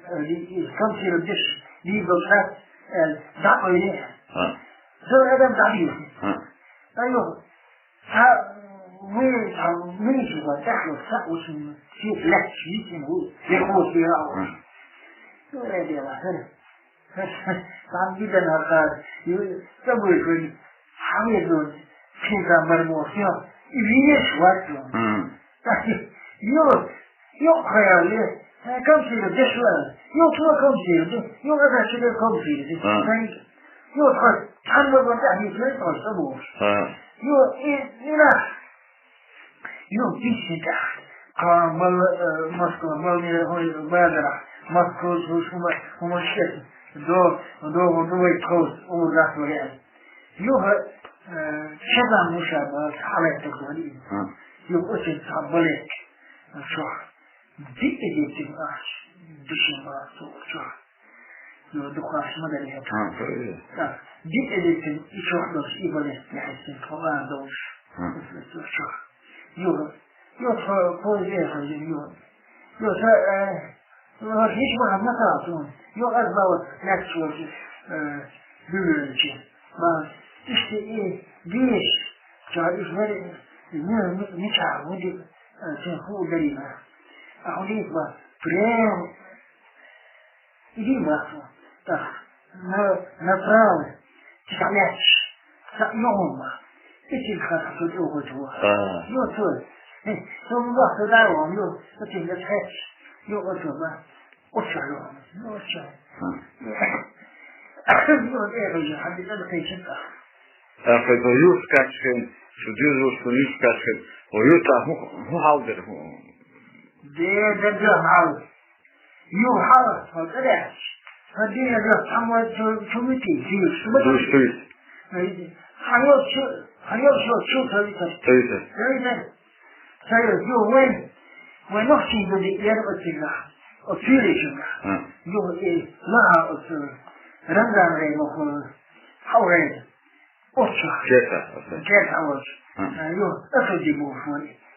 э, компьютер здесь, либо так, э, да, ой, А. Всё, это, да, билет. А. Да, ну, Ца, вай, ца, вай, ца, ца, ца, очень, все, блядь, видите, ну, я вот, я вот. Ну, я дело, э. Там видно, на, и, с тобой, говорит, а мне, говорит, всегда мормол, всё. И видишь, вот он. Так, и, ну, Йо, хаяли, э, камсири дешла. Йо, туа камсири, йо, ада шире камсири. А. Йо, тха, тхан ма банда хи фле тха сабуш. А. Йо, и, ина. Йо, биси да. Ка мал, э, Москва, мал не, ой, бадра. Москва, шума, шума шет. До, до, до, до, вай тхос, о, да, хлоя. Йо, э, шеба муша, ба, халай тхоли. А. Йо, очень сабалек. Шо. Ди эдетим аш, душим аш, то, чё? Ну, духа аш модель это. А, то есть. Да. Ди эдетим и чё, дождь, и болезнь, я хасим, пала, дождь. А. То, чё? Ю, ю, по, по, ю, ю. Ю, са, э, ну, вот, видишь, мы одна сразу. Ю, аз, вот, я чё, э, дюрючи. Ба, ишти, и, диш, чё, из, вери, не, не, не, чё, вот, э, чё, ху, дарина. А у них, ба, прям, Иди, маху. Так, на, направо. Читалеш. Са, ну, ма. Итин хата тут угу ту. А. Ну, то. Э, то маху да, он, ну, итин да хэч. Ну, вот, ма. Оча, ну, ну, оча. А. Ну, э, я, а ты там хэч, а. А, хай, то юрт качхен, судья, что юрт качхен. О, юрт, а, ху, ху, халдер, ху. Де, де, де, хал. Ю хьал, хьо тӀадаьхьача, хьо динарг цхьаммо чу-, чу вити, зуьйш, ма Зуьйш вити. Хьан йолчу, хьан йолчу чу ца витар. Ца витар. Ца витар. Ца витар. Ю вайн, вайн нохчий дуди яр оцигах. Оцуьлишинах. А. Ю и ма оцу. Рамзан рей моху. Хьо рей. Оцу. Кеса, оцу. Кеса оцу. А. Ю, оцу ди бу фури.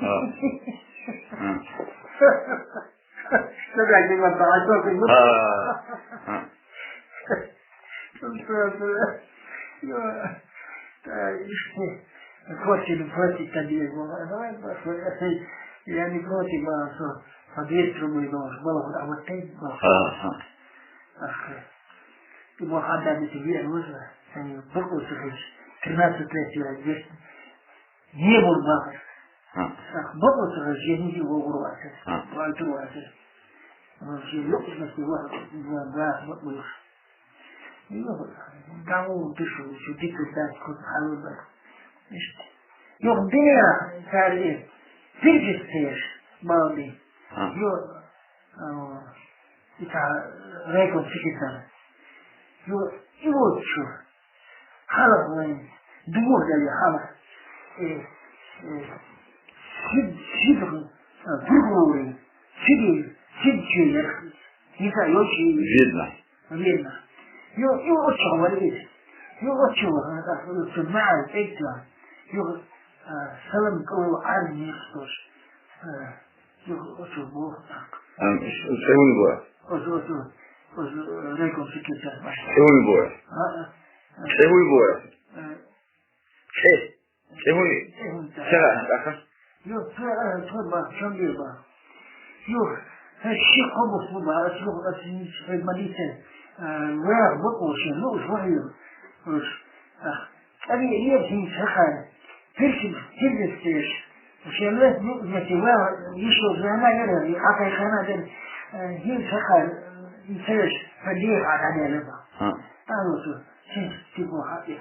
А. А. Что так не надо, а что ты? А. А. Хотели платить, так я говорю, давай, давай, я не против, а что по двести рублей должен, было, а вот ты был. Ага. Ах, ты мог отдать себе, можно? Они букву сухишь, тринадцать лет я здесь. Не был бахар. А. Ах, букву сухишь, я не его вру, а сейчас. А. Вальтер, а сейчас. Он все лёгкость на всего, два, два, вот, вот. Ну, давно дышал, ещё дикий дать, хоть халыба. Иште. Юх, дыня, царь, перечистишь, балды. А. Ё, а, ита, райком секретарь. Ё, и вот чё. Халах вайн, дугур дали халах. Э, э, сид, сид, э, бургури, сиди, сид чё, не знаю, очень. Видно. Верно. Ё, ё, очень говорит. Ё, очень говорит, так, ё, что мало, это. Ё, а, салам кого армии, что ж. Э, ё, очень было так. А, с-, с-, с-, Очень, очень, очень, э, райком секретарь. Сегодня было. А, а, а. Сегодня было. Э, Э, сегодня. Сегодня, да. Вчера, ага. Ё, т-, э, т-, ба, чём ба. Ё, э, щи хобус ба, а чё, а чё, э, молитесь, э, вэр, вот, вообще, ну, уж вэр, уж, ах, а не, не, не, сахар. Персим, персим, персим. Вообще, ну, ну, знаете, вэр, ещё, вэр, вэр, а, а, а, а, э, не, сахар, э, не, сахар, а, не, а, а, не, не, не. А. А, ну, что, син, типа, а, э.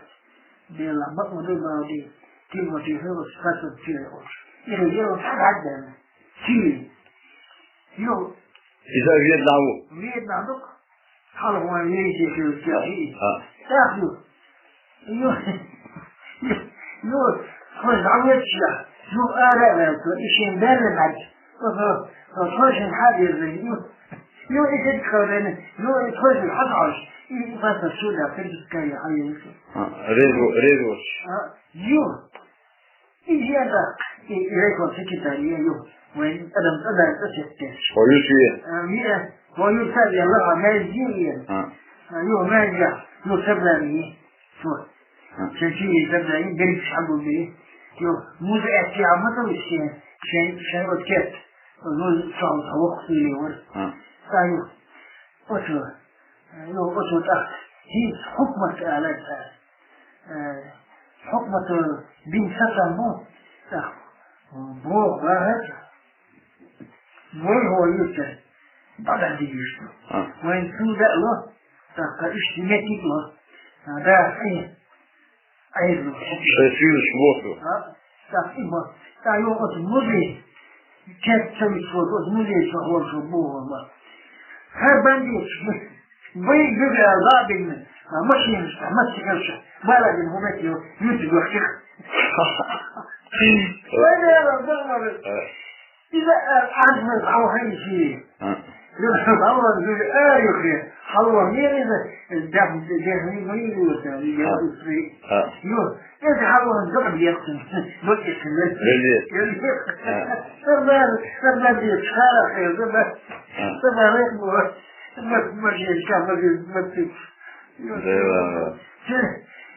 Бела, ба, оды, ба, оды. Тимофей, хэ, вот, спасибо, тире, вот. И, и, вот, так, да. Ти. Ё. И за Вьетнаму. Вьетнам, ну, халуан, не, не, не, не, не. А. Так, ну. Ё. Ё, хоть завод я. Ну, ара, ара, то, и чем дальше, дальше. То, то, то, то, чем хабер, ну. Ё, и это, ну, и тоже, хабар. И, и просто сюда, перед, а, я, я, А, Резву-, Резвуч. А, ё. И я, да, и, и райком секретарь, я, ё. Вайн, адам, адам, это все, все. О, ю чуе. А, я, о, ю та, я, ла, а, на, я, я. А. А, ё, на, я, ё, собрание. Вот. А. Чачи, собрание, берег шагу бери. Ё, музыка, я, а, мы там все, все, все, вот, кет. Ну, сам, а, вот, или вот. А. А, ё. Вот, ё. Ё, вот, вот, а. И хукмат, а, ла, а. Э, хукмат, э, бин сатан бу. Так. Бо, бахаца. Вай хо юрта. Бадан дигишта. А. Вайн суда ло. Таха ишти метик ло. А, да, ай. Ай, ло. Шайсилыш лоту. А, так, и бо. Та ё от музей. Чет цамис ло, от музей со хо шо бо, бо. Хар бандит. Вай гыгы алабин. А машин, а машин. Балагин хумет ё. Юти гохтих. Вай, да, да, да. А. Иза, э, арзмыз алгъан иши. А. Юрсуз Аллах юри, э, юхи. Аллах не иза, э, дам, дехни мыйы юрса, я А. Юрсуз. А. Ю, это Аллах дам яхтын. Вот это, да. Леле. Леле. А. Сырдан, сырдан дей, шара, э, да, да. А. Сырдан, э, вот. Вот, вот, я, вот, вот, вот. Да, да, да. Сен,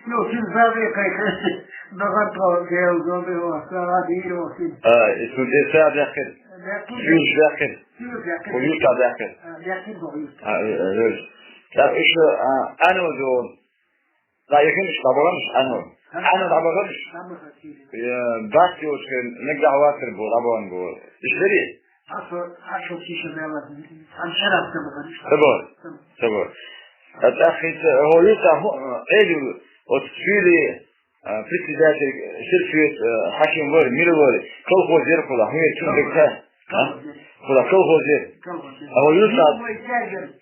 ё, сен забе кайхы. Даган то гел, гел, гел, сара дир, ё, сен. А, и сунде са дякир. Дякир. Юж дякир. Юж дякир. О, юж та дякир. А, дякир бо, юж та. А, э, э, юж. Так, ещё, а, ано зон. Да, я, конечно, табаганш, ано. А? Ано табаганш. Табаган, сири. Э, дас ёшкин, нег да хватер бо, табаган бо. Ишвери? Ашо, ашо киша бела, ам шарап табаган. Табаган. Табаган. Табаган. А так, это, о, это, о, э, Эдюл, вот, Фили, а, председатель, э, сельсовет, э, Хаким вар, Мир вар, колхоз вар, куда, хмель, чудо-то, а? Куда, колхоз вар. Колхоз вар. А вот это Мир вар, Сергей.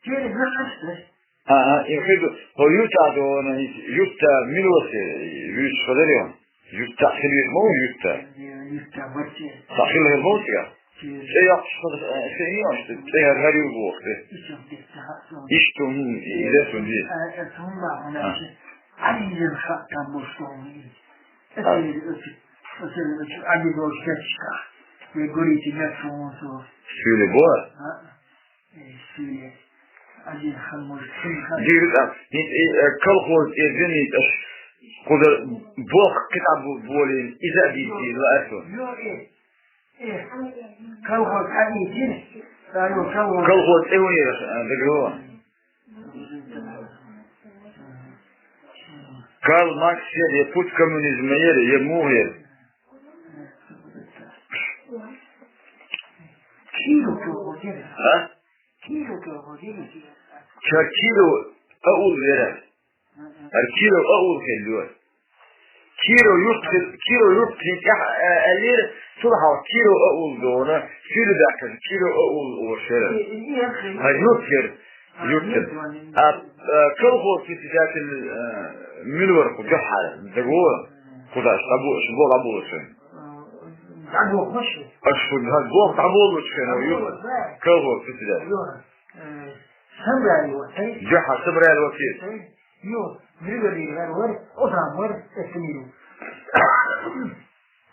Через границу. А, а, я имею в виду, о, юрта да, он, юрта, милосе, юрт, что дарил. Юрта, хилвит, мол, юрта. Э, юрта, вообще. Та хил, хил, мол, тига. Через Э, я, что, э, что не он, что, э, я говорю, Бог, э. Иште, иште, ха, сон. Иште, м, и, и здесь он здесь. Э, э, сон, да, он А. Вообще. Они не знают, как там был, что он есть. Это А. Или очень, очень, очень, они были в чачках. Вы говорите, нет, что он, что. Сили Бога? А? Э, сили. Один хамур, сын хам. Дирит, а, не, э, э, колхоз, э, извините, аж куда Бог кита бу-, болен, иза бити, ла асу. Ё, э, э, колхоз, а, не, сили. Да, ё, колхоз. Колхоз, э, у них, э, договор. Карл Маркс, э, путь коммунизма, э, э, мугер. Киру, киру, киру. А? Киру, киру, киру. Ча киру, а ул вера. Ар киру, а ул хеллю. Киру юрт, киру юрт, а, а, алир, сулхал киру, а ул дона, киру дакан, киру, а ул оршера. А юрт хер, юрт хер. А, а, колхоз председатель, а, Мюллер, куда хара, дего, куда, шабу, шабу, шабу, шабу. Дагох баши. Аш фу, дагох, дагох лучше, ну, ё. Дагох, да. Кого, ты сюда? Ё, э, собрали вот, э. Джаха, собрали вот здесь. Э, ё, Григорий Григорьевич, Озамор, Эсмиру.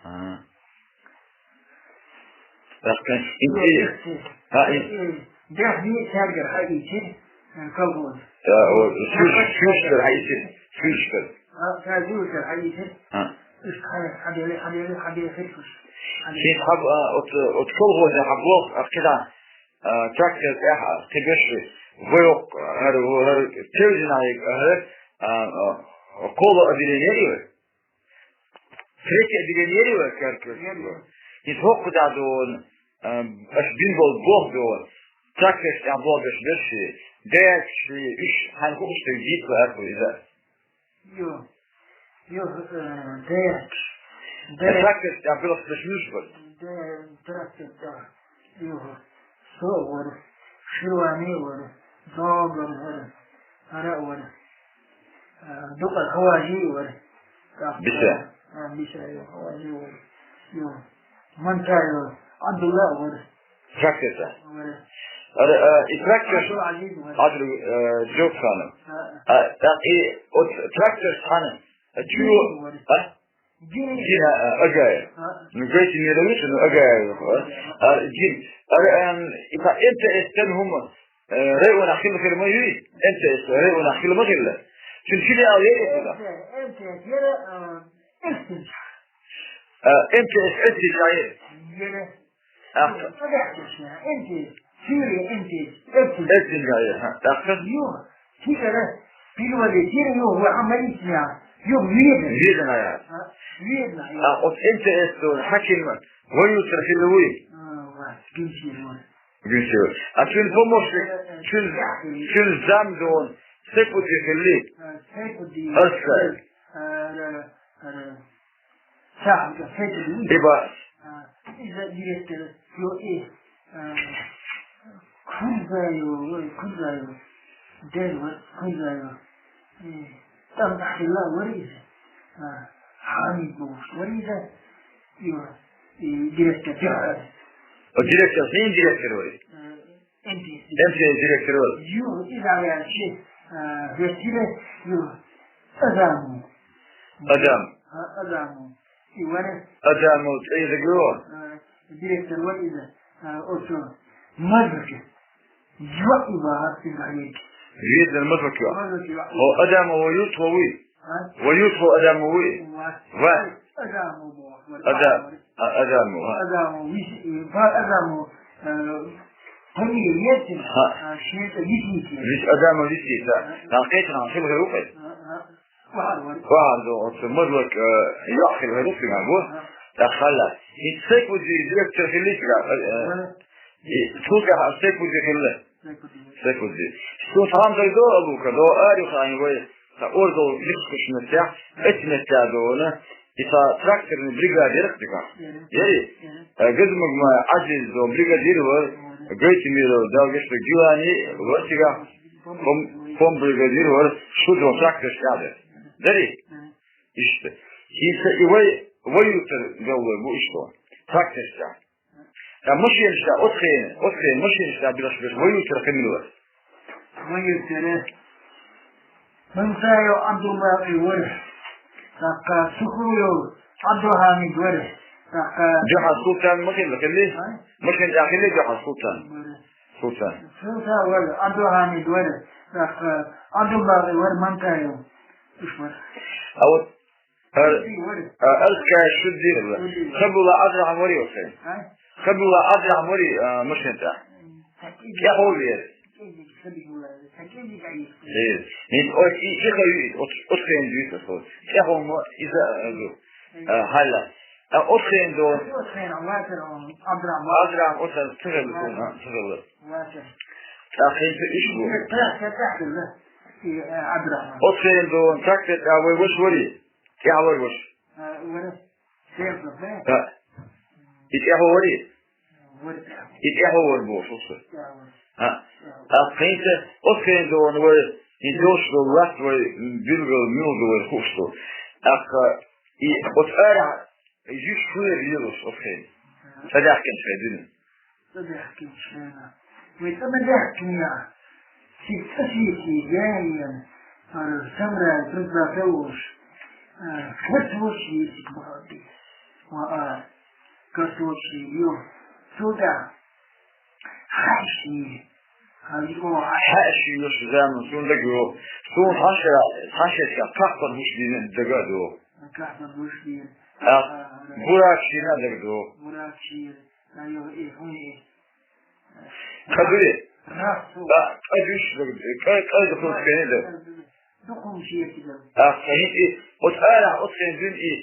Ага. Так, э, Ё, интересно. Э, А, и- э, Дяхни Сергер, а, и те, э, колхоз. Да, вот, Сюш-, Сюшкер, а, и те, Сюшкер. А, да, Сюшкер, а, и те. А. Иш хай, хабели, хабели, хабели, хабели. Шин хаб, а, от, от колхоза хаб лох, а, кида, а, трактор, а, а, кибеши, войок, а, гар, гар, тевзин, а, а, а, а, коло отделение. Третье отделение, кар, кар. Ин хок куда дон, а, аш бин бол бох дон. Трактор, а, бох беш, беш, дяк, иш, хан хок, что вид, а, да. Ё, ё, э, дяк. Дяк. Трактор, а, было слышно, что? Да, трактор, да. Ё, со вар, шилами вар, догар вар, ара вар. Э, дукар хаважи вар. Так, Биса. А, Биса, ё, хаважи вар. Ё, Мантаев, Абдулла вар. Трактор, да. Вар. Ара, э, и трактор, Абдул Азиз вар. Адр, э, Джоксанов. А. А, так, и от трактор хана. А чё? Вар. А? Гин. Гин, а, а, Агая. А. Ну, говорите, не Равица, но Агая, а? А, Гин. А, эм, и по М Т С там хум, э, район Ахил Хирмави, М Т С, район Ахил Махилла. Чун чили ал ери туда? М Т С, ера, а, Эстин. А, М Т С, Эстин, а, ери. Ера. Ах. М Т С, Сирия, М Т С, Эстин. Эстин, а, ери. Ах. Ё, тигара, пилвали, тигара, ё, вы амарисня. Юха Веданская. Веданская. А, Веданская. А, вот М Т С, то, хьаким, вай юртара хилла вуй? А, ва, Гинсир вара. Гинсир. А цуьнан помощник, цуьнан, цуьнан зам дон, Сайпудди хилли? А, Сайпудди. Арса. А, ара, ара. Сахьа, Сайпудди. Иба. А, иза директор, йо, и, а, Курзаева, ой, Курзаева. Дер вара Курзаева. Э, там хилла вара иза. А, Хьамид бохуш вара иза. Йо, и директор тӀехь. О, директор, хӀун директор вара? Э, М Т С. М Т С директор вара? Йо, иза ваьлча, э, вертира, йо, Адамов. Адам. А, Адамов. И вара. Адамов, цӀе дагайо? Э, директор вара иза. Э, оцу Мазлуке. Йо, и вара, и вара. Веданан Мазлуке. Мазлуке. О, Адамов вай юртахо вуй? А? Вай юртахо Адамов вуй? Ва. Ва. Адамов боху. Адам-, а, Адамов, а. Адамов, вис-, и ва Адамов, э, фамилия яц, а, шен цӀе Виситин. Вис-, Адамов Висит, а. А. Нах кхетархьама хила хир ву-кх. А, а. Вахар вара. Вахар ду, оцу Мазлук, э, йоӀ хила хир ву-кх цигахь, бу? А. ТӀаккха хьалла. И Сайпудди директор хилла цигахь, э, э. Ва. И цул тӀаьхьа Сайпудди хилла. Сайпудди. Сайпудди. Цо цхьа хӀума дагадо, Алука, до арахьа вай, цхьа ордал дихкаш меттехь, эцу меттехь дона, и цхьа тракторный бригада яра-кх дика. Яра. Яри? Яра. Э, Газмагма Ӏазиз до бригадир вара, Яра. Гайтамиров, Далгашта Гилани, вара цигахь, пом-, пом бригадир вара, шу до трактор тӀехь дара. Дарий? Яра. Иштта. ХӀинца и вай, вай юртара деллой бу иштта. Трактор тӀехь. Ткъа машинаш тӀехь, оцу хенахь, оцу хенахь машинаш тӀехь билгӀаш берш вай юртара кхин мила вара? Вай юртара Мамсаев Ӏабдулбакъи вара, тӀаккха Сухруев Ӏабдулхьамид вара, тӀаккха Дуьхьал Султан ма хилла, хилли? А? Машина тӀехь хилли Дуьхьал Султан? Вара. Султан. Султан вара, Ӏабдулхьамид вара, тӀаккха Ӏабдулбакъи вара, Мамсаев. Уьш вара. А вот Ар-, а, Арская Шуддиева. Шуддиева. Хабулла Ӏабдурахьман варий оцу хенахь? А? Хабулла Ӏабдурахьман варий, а, машина тӀехь? ТӀехьо вера. Э, и, и, и, и, оц-, оцу хенахь дуьйцу оцу. ТӀехьо ма, иза, а, ду. А, хьалла. А, оцу хенахь до. Оцу хенахь вацара он, Ӏабдурахьман. Ӏабдурахьман оцу ца хилла суна, а, ца хилла. Вацара. ТӀаккха хӀинца уьш бу. ТӀехь, тӀехь, тӀехь хилла. И, а, Ӏабдурахьман. Оцу хенахь до, трактор тӀехь вай ваша варий? ТӀехьо вара ваша. А, вара. Сердце, да? Да. И тӀехьо варий? Вара тӀехьо. И тӀехьо вара бохуш, оцу. ТӀехьо вара. А. ТӀехьо вара. А хӀинца, оцу хенахь дона вай, и долуш долу латта вай, билггал муьлха ду вай хууш ду. ТӀаккха, и оцу арахь, и жуьгташ хуьйра лелош оцу хенахь. Ага. ЦӀа даьхкинчу хенахь дуьйна. ЦӀа даьхкинчу хенахь. Вай цӀа ма даьхкина, цига цӀа сийсий, яйна, хӀара самрай, призбака волуш, а, картош йийсиг бахьа бис. Ва а, картош йийсиг, йо, цул тӀаьхьа хьаьш йийсиг. Хьаьш йийсиг йолуш заман суна дагайо. Суна хьаьшера, хьаьшешка кхахпар гуш дийна дага а до. Кхахпар гуш дийна. А, а, бурак шийна дага до. Бурак шийна. Айо, э, хӀун, э, кхаъ дуй? Рахсу. А, кхаъ дуьш даг, кхаъ, кхаъ дукхуьнца кхаъ даг. Дукхуьнца шеца даг. А, кхаъ, и, оцу арахь, оцу хенахь дуьйна и,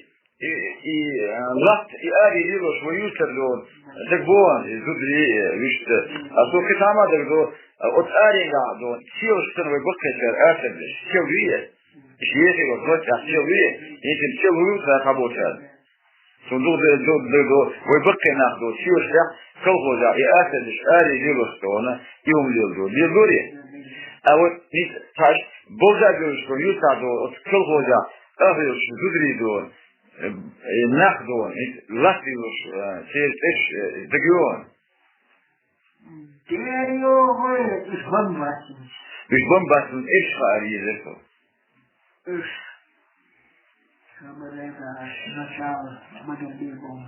и, и, а, латта, и аре лелош вай юьртара дон. Даг боху, и зударий, и вуьшта. А со кхин цхьа хӀума даг до, а, оцу аренга дон. Селаш санна вай баккхийчара асар деш. Сел вий? Иштта ехий вай, тӀехь сел вий? Ехий сел вуй, цара хьаболчара. Цунна ду, ду, ду, ду, ду, вай баккхий нах ду, шоьш тӀехь колхозехь и асар деш, аре лелош ду вана, и хӀума леладо, леладорий? А вот, низ, цхьаъ, болжа а бевзаш ду, юьртахь ду, оцу колхозехь, ахьа йолуш, зударий ду, э, э, нах ду, низ, латта лелош, э, церан цӀераш, э, дагайо ван? Дера йогӀу, уьш бан бацна. Уьш бан бацна, уьш хаар езар со. Уьш. Хабарайда начало Багарбеков.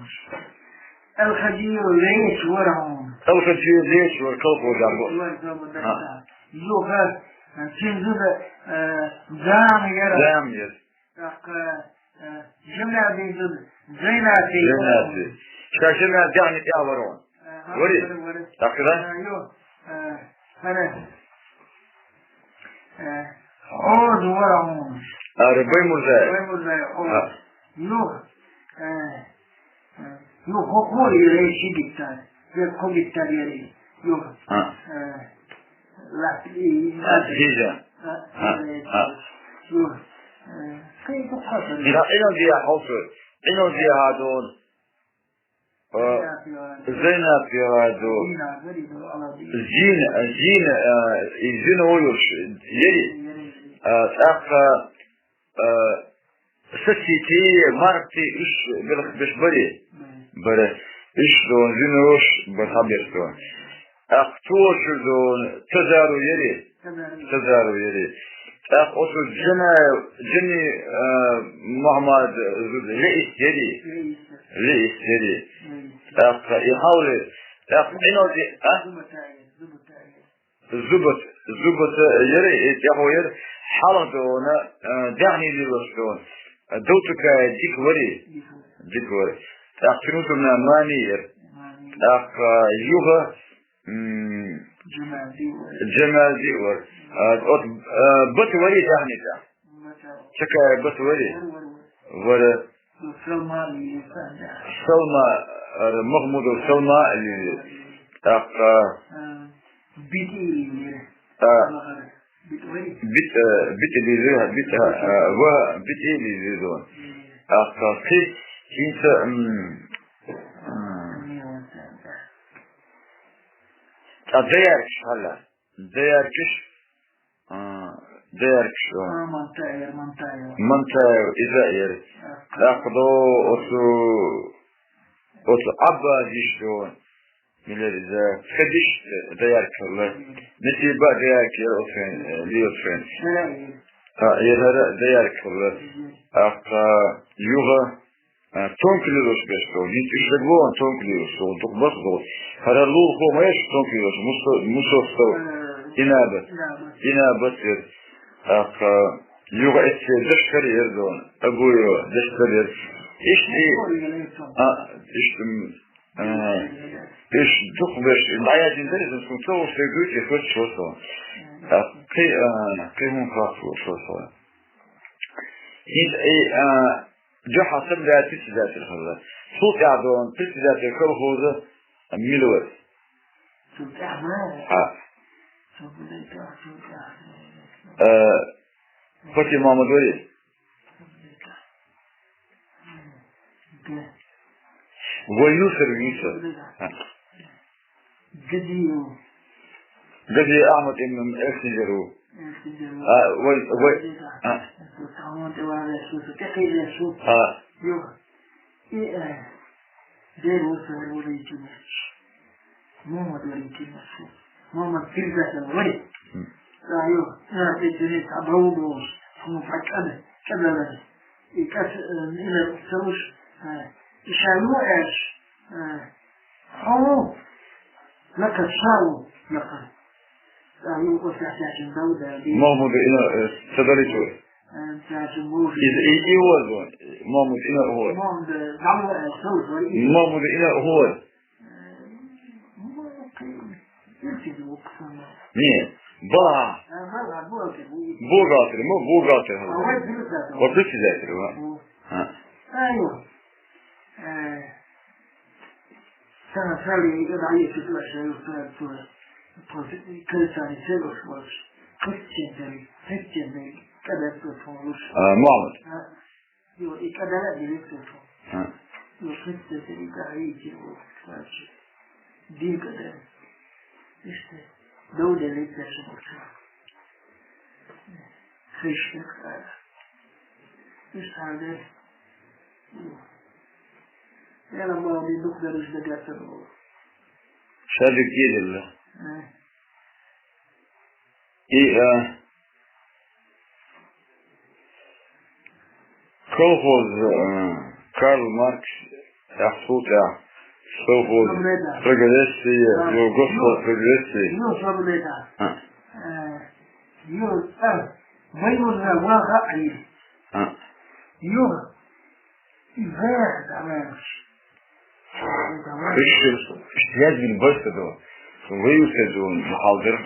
Алхаджиев Леч вара хьуна. Алхаджиев Леч вара колхоза бу. Вара колхоза. А. Юха, э, цуьнан зуда, э, зама яра. Зама яра. ТӀаккха, э, Жамалдин зуда Зайнати. Зайнати. Ша Жамал дегӀни тӀехь вара хьуна. Аха, вари? Вара, вара. ТӀаккха? А, йо, а, хӀара, а, хьоза вара хьуна. Ара Баймурзаев. Баймурзаев, о. А. Юха, э, э, юха хо-, хо яра ши гектар. Яра хо гектар яра. Юха. А. Э, ла-, и-, А, Зиза. А, А, э, а. Юха. Э, кай ку хасар. Ира, ина дия хосу. Ина дия хадон. А, Зайнаб яра ду. Зина, Зина, а, и Зина ойуш, яри. А, тӀаккха, а, сасити, марти, уьш белх беш бари. Бара. Уьш дон, Зина ойуш, бар хабеш дон. Ах, тожу дон, тазару яри. Тазару яри. ТӀаккха оцу Джанаев, Джани, а, Мухьаммад, Леис яри. Леис яри. ТӀаккха и хьалли, тӀаккха Ӏиналди, а? Зубат, Зубат яри, и тӀехо яри, хьалха дона, а, дегӀни лилаш дона. Довтукая дика вари. Дика вари. ТӀаккха Финутовна Мани яри. ТӀаккха юха, М, Джамалди вар. Джамалди вар. А, от, а, бат вари дагьни да. Чакая бат вари. Вара. Салма, ара, Махмудов Салма или. ТӀаккха. Бити или. А. Бит, э, бит или, бит, а, а, ва бит или зон. ТӀаккха. Хи, хинца, м, м. ТӀа даяркаш хьала. Даяркаш, а, даяркаш, а. А, Мантаев, Мантаев. Мантаев, иза яр. А. ТӀаккха до оцу, оцу Аббазиш до. Милер иза. Хадиш даяркаш хьала. Мгм. Насиба даяркаш яр оцен, э, лиоцен. Шараи. А, яр даяркаш хьала. Мгм. ТӀаккха юха А, тонкли рош беш дол. Дин тишрек ло, тонкли рош дол. Дух бах дол. Харар лул хо маеш тонкли рош. Мусо, мусо стол. Инабат. Инабат ер. Ах, а, юга эцсе дашкар ер дон. Агуйо, дашкар ер. Ишти, а, ишти, м, а, иш дух беш. Даяжин дерезин сун цо уш дегуйте хвет шосо. А, кы, а, кы мун хах шосо. Ин, э, а, Джо хьасаб да председатель хилла. Цул тӀаьхьа дон председатель колхоза мила вара? Цул тӀаьхьа? Хьа. Цул тӀаьхьа, цул тӀаьхьа. Э, Фатима Мамадори? Цул тӀаьхьа. Да. Вай Юсер, Юсер. Цул тӀаьхьа. Хьа. Газиев. Газиев Ахьмад ибн Эльсинджеру. Эльсинджеру. А, вай, вай. Газиев. А. Салман Теварес, Текиев. А. Юха. И, э, Деру Сару Рейкинес. Мухаммад Рейкинес. Мухаммад Фирдасов, вай. М. Да, юха. Я, эти не Абаудос. Хму Факаде. Кадале. И кас, э, ина цалуш, э, ишану эш, э, хо, лака шау, лака. Э, ну, вот я сейчас им дал, да, да. Махмуд ина, э, садаричу. Э, сейчас им может. Из, и, и вот он. Махмуд ина вот. Махмуд, э, дал, э, шау, шау, и Махмуд ина вот. Не, ба. Бухгалтер, мо бухгалтер. Ва председатель, ва. А. А, Мухаммад. Йо, и кадала директор. А. Йо, представитель, и каи, и чего, короче. Дин кадала. Иште. Дау де лет дальше мурча. Христиан кадала. Иште. Йо. Я на мало не дух дорож до гаса было. Шаджик едет, да? А. И, а, Колхоз, э, Карл Маркс, яхцӀуртӀа, колхоз прогрессия, йо, господ прогрессия. А. А. Ишти, ишти язбин башта до. Вай усе до, мухалдер.